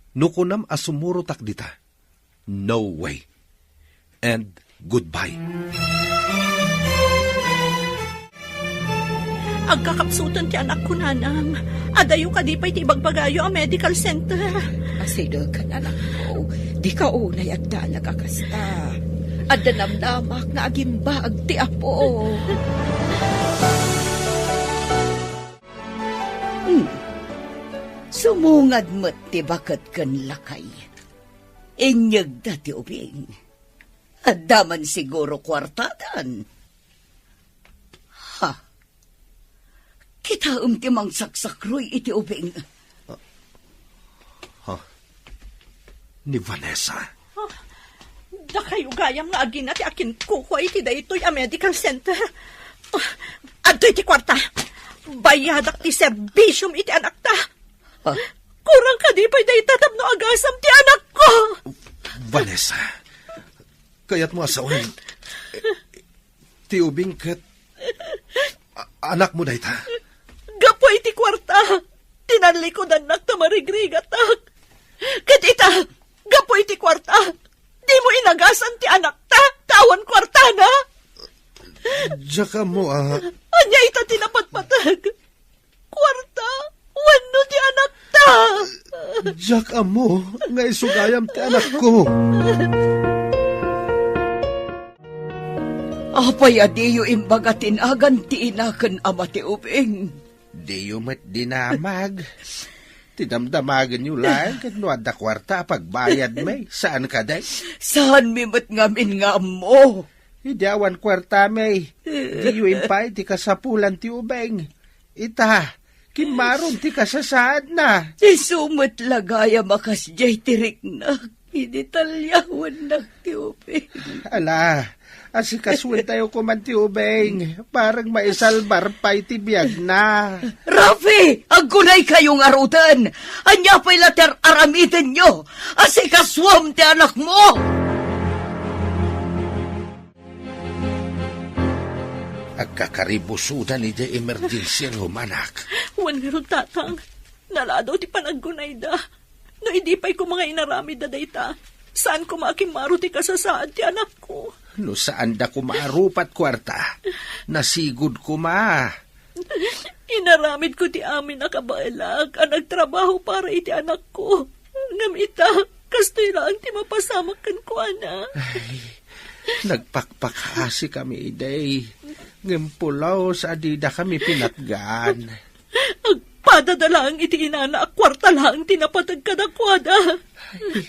No kunam a sumurotak dita, no way. And goodbye. Agkakapsuten ti anakko, nanang. Adayo kadi pay ti ibagbagayo a medical center. Asidegen, anakko. Dika unay agdanag a kasta. Adda namnamak nga agimbaag ti Apo. Hmm. Sumungad met ti baket ken lakay. Inyegda ti ubing. Adda man siguro kuartadan. Ha? Kitaem ti mangsaksakroy iti ubing. Ha? Ni Vanessa? Ah, dakayo gayam nga agina ti akinkukua iti daytoy a medical center. Ah, adtoy ti kuarta. Bayadak ti serbisiom iti anakta. Ah. Kurang kadi pay dayta tapno agasam ti anakko. Vanessa, kayatmo a sawen ti ubing ket a-, anakmo dayta? Gapu iti kuarta, tinallikudannak ta marigrigatak. Ket ita, gapu iti kuarta, dimo inagasan ti anakta, ta awan kuartana. Diak ammo a. Ania ita ti napatpateg? Kuarta wenno ti anakta? Diak ammo nga isu gayam ti anakko. Apay a diyo imbaga ti nagan ti ina ken ama ti ubing? Diyo met dinamag. Ti damdamagenyo laeng ket no adda kuarta a pagbayadmi, saan kadi? Saanmi met ngamin nga ammo. Idi awan kuartami, diyo impaay ti kasapulan ti ubing. Ita, kimmaron ti kasasaadna. Isu met la gayam a kasdiay ti riknak idi talyawannak ti ubing. Ala, asikasuentayo koman ti ubing, bareng maisalbar pay ti biagna. Rafi, aggunaykayo ngaruden! Ania pay la ti ar-aramidenyo? Asikasuam ti anakmo! Agkakaribusodan idiay emergency room, anak. Wen ngarud, Tatang, naladaw ti panaggunayda. No idi pay koma nga inaramidda dayta, saan koma a kimmaro ti kasasaad ti anakko. No saanda koma a rupat kuarta, nasigud koma. Inaramidko ti amin a kabaelak a nagtrabaho para iti anakko. Ngem ita, kastoy laeng ti mapasamak kenkuana. Ay, nagpakpakaasikami idi, ngem pulos a didakami pinatgan. Agpadada laeng iti inana a kuarta laeng ti napateg kadakuada. Ay,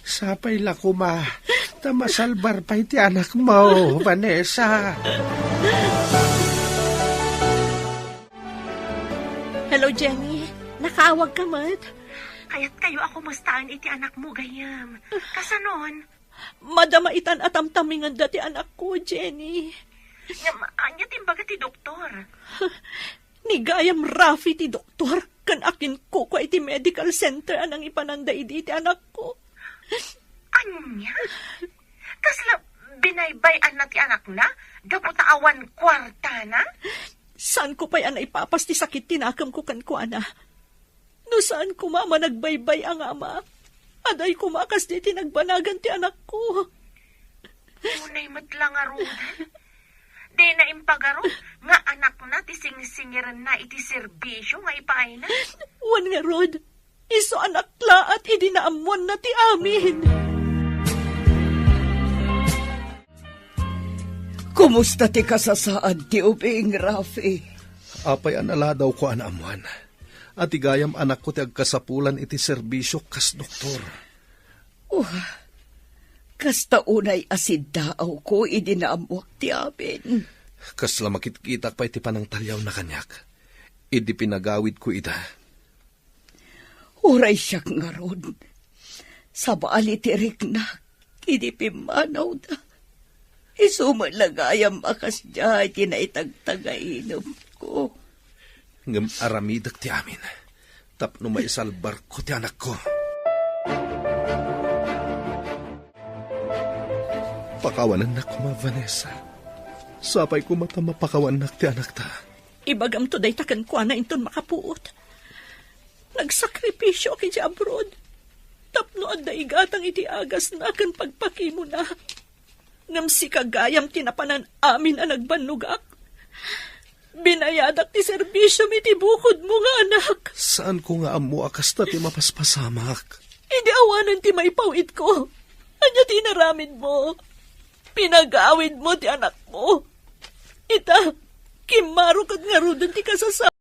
sapay la koma, ta masalbar pay ti anakmo, Vanessa. Hello, Jenny. Nakaawag ka met? Kayatkayo a kumustaen iti anakmo gayam. Kasanon? Madama itan a tamtamingenda ti anakko, Jenny. Ngem, ania ti imbaga ti doktor? Ni gayam Rafi ti doktor, ken akinkukua iti medical center a nangipananda idi iti anakko. Ania? Kasla binaybay-anna ti anakna gapu ta awan kuartana? Saanko pay a naipapas ti sakit ti nakemko kenkuana. No saan koma a managbaybay-a nga ama, aday koma a kasdi ti nagbanagan ti anakko. Unay met la ngaruden. Dina impagaro nga anakna ti singsingirenna iti serbisio nga ipaayna. Wen ngarud, isu a naklaat idi naammoanna ti amin. Kumusta ti kasasaad ti ubing, Rafi? Apay a naladawko a naammoan a ti gayam anakko ti agkasapulan iti serbisio kas doktor. Oh, kasta unay a siddaawko idi naammoak ti amin. Kasla makitkitak pay ti panangtaliawna kaniak idi pinagawidko ida. Uray siak ngarud, sabali ti riknak idi pimmanawda. Isu met la gayam a kasdiay ti naitagtagainepko. Ngem aramidek ti amin tapno maisalbarko ti anakko. Pakawanennak koma, Vanessa. Sapay koma ta mapakawannak ti anakta. Ibagamto dayta kenkuana inton makapuot. Nagsakripisioak iti abroad tapno adda igatang iti agasna ken pagpakimona. Ngem sika gayam ti napanan amin a nagbannogak. Binayadak ti serbisiomi iti bukodmo nga anak. Saanko nga ammo a kasta ti mapaspasamak. Idi awanen ti maipawidko, ania ti inaramidmo? Pinagawidmo ti anakmo. Ita, kimmaro ket ngaruden ti kasasa-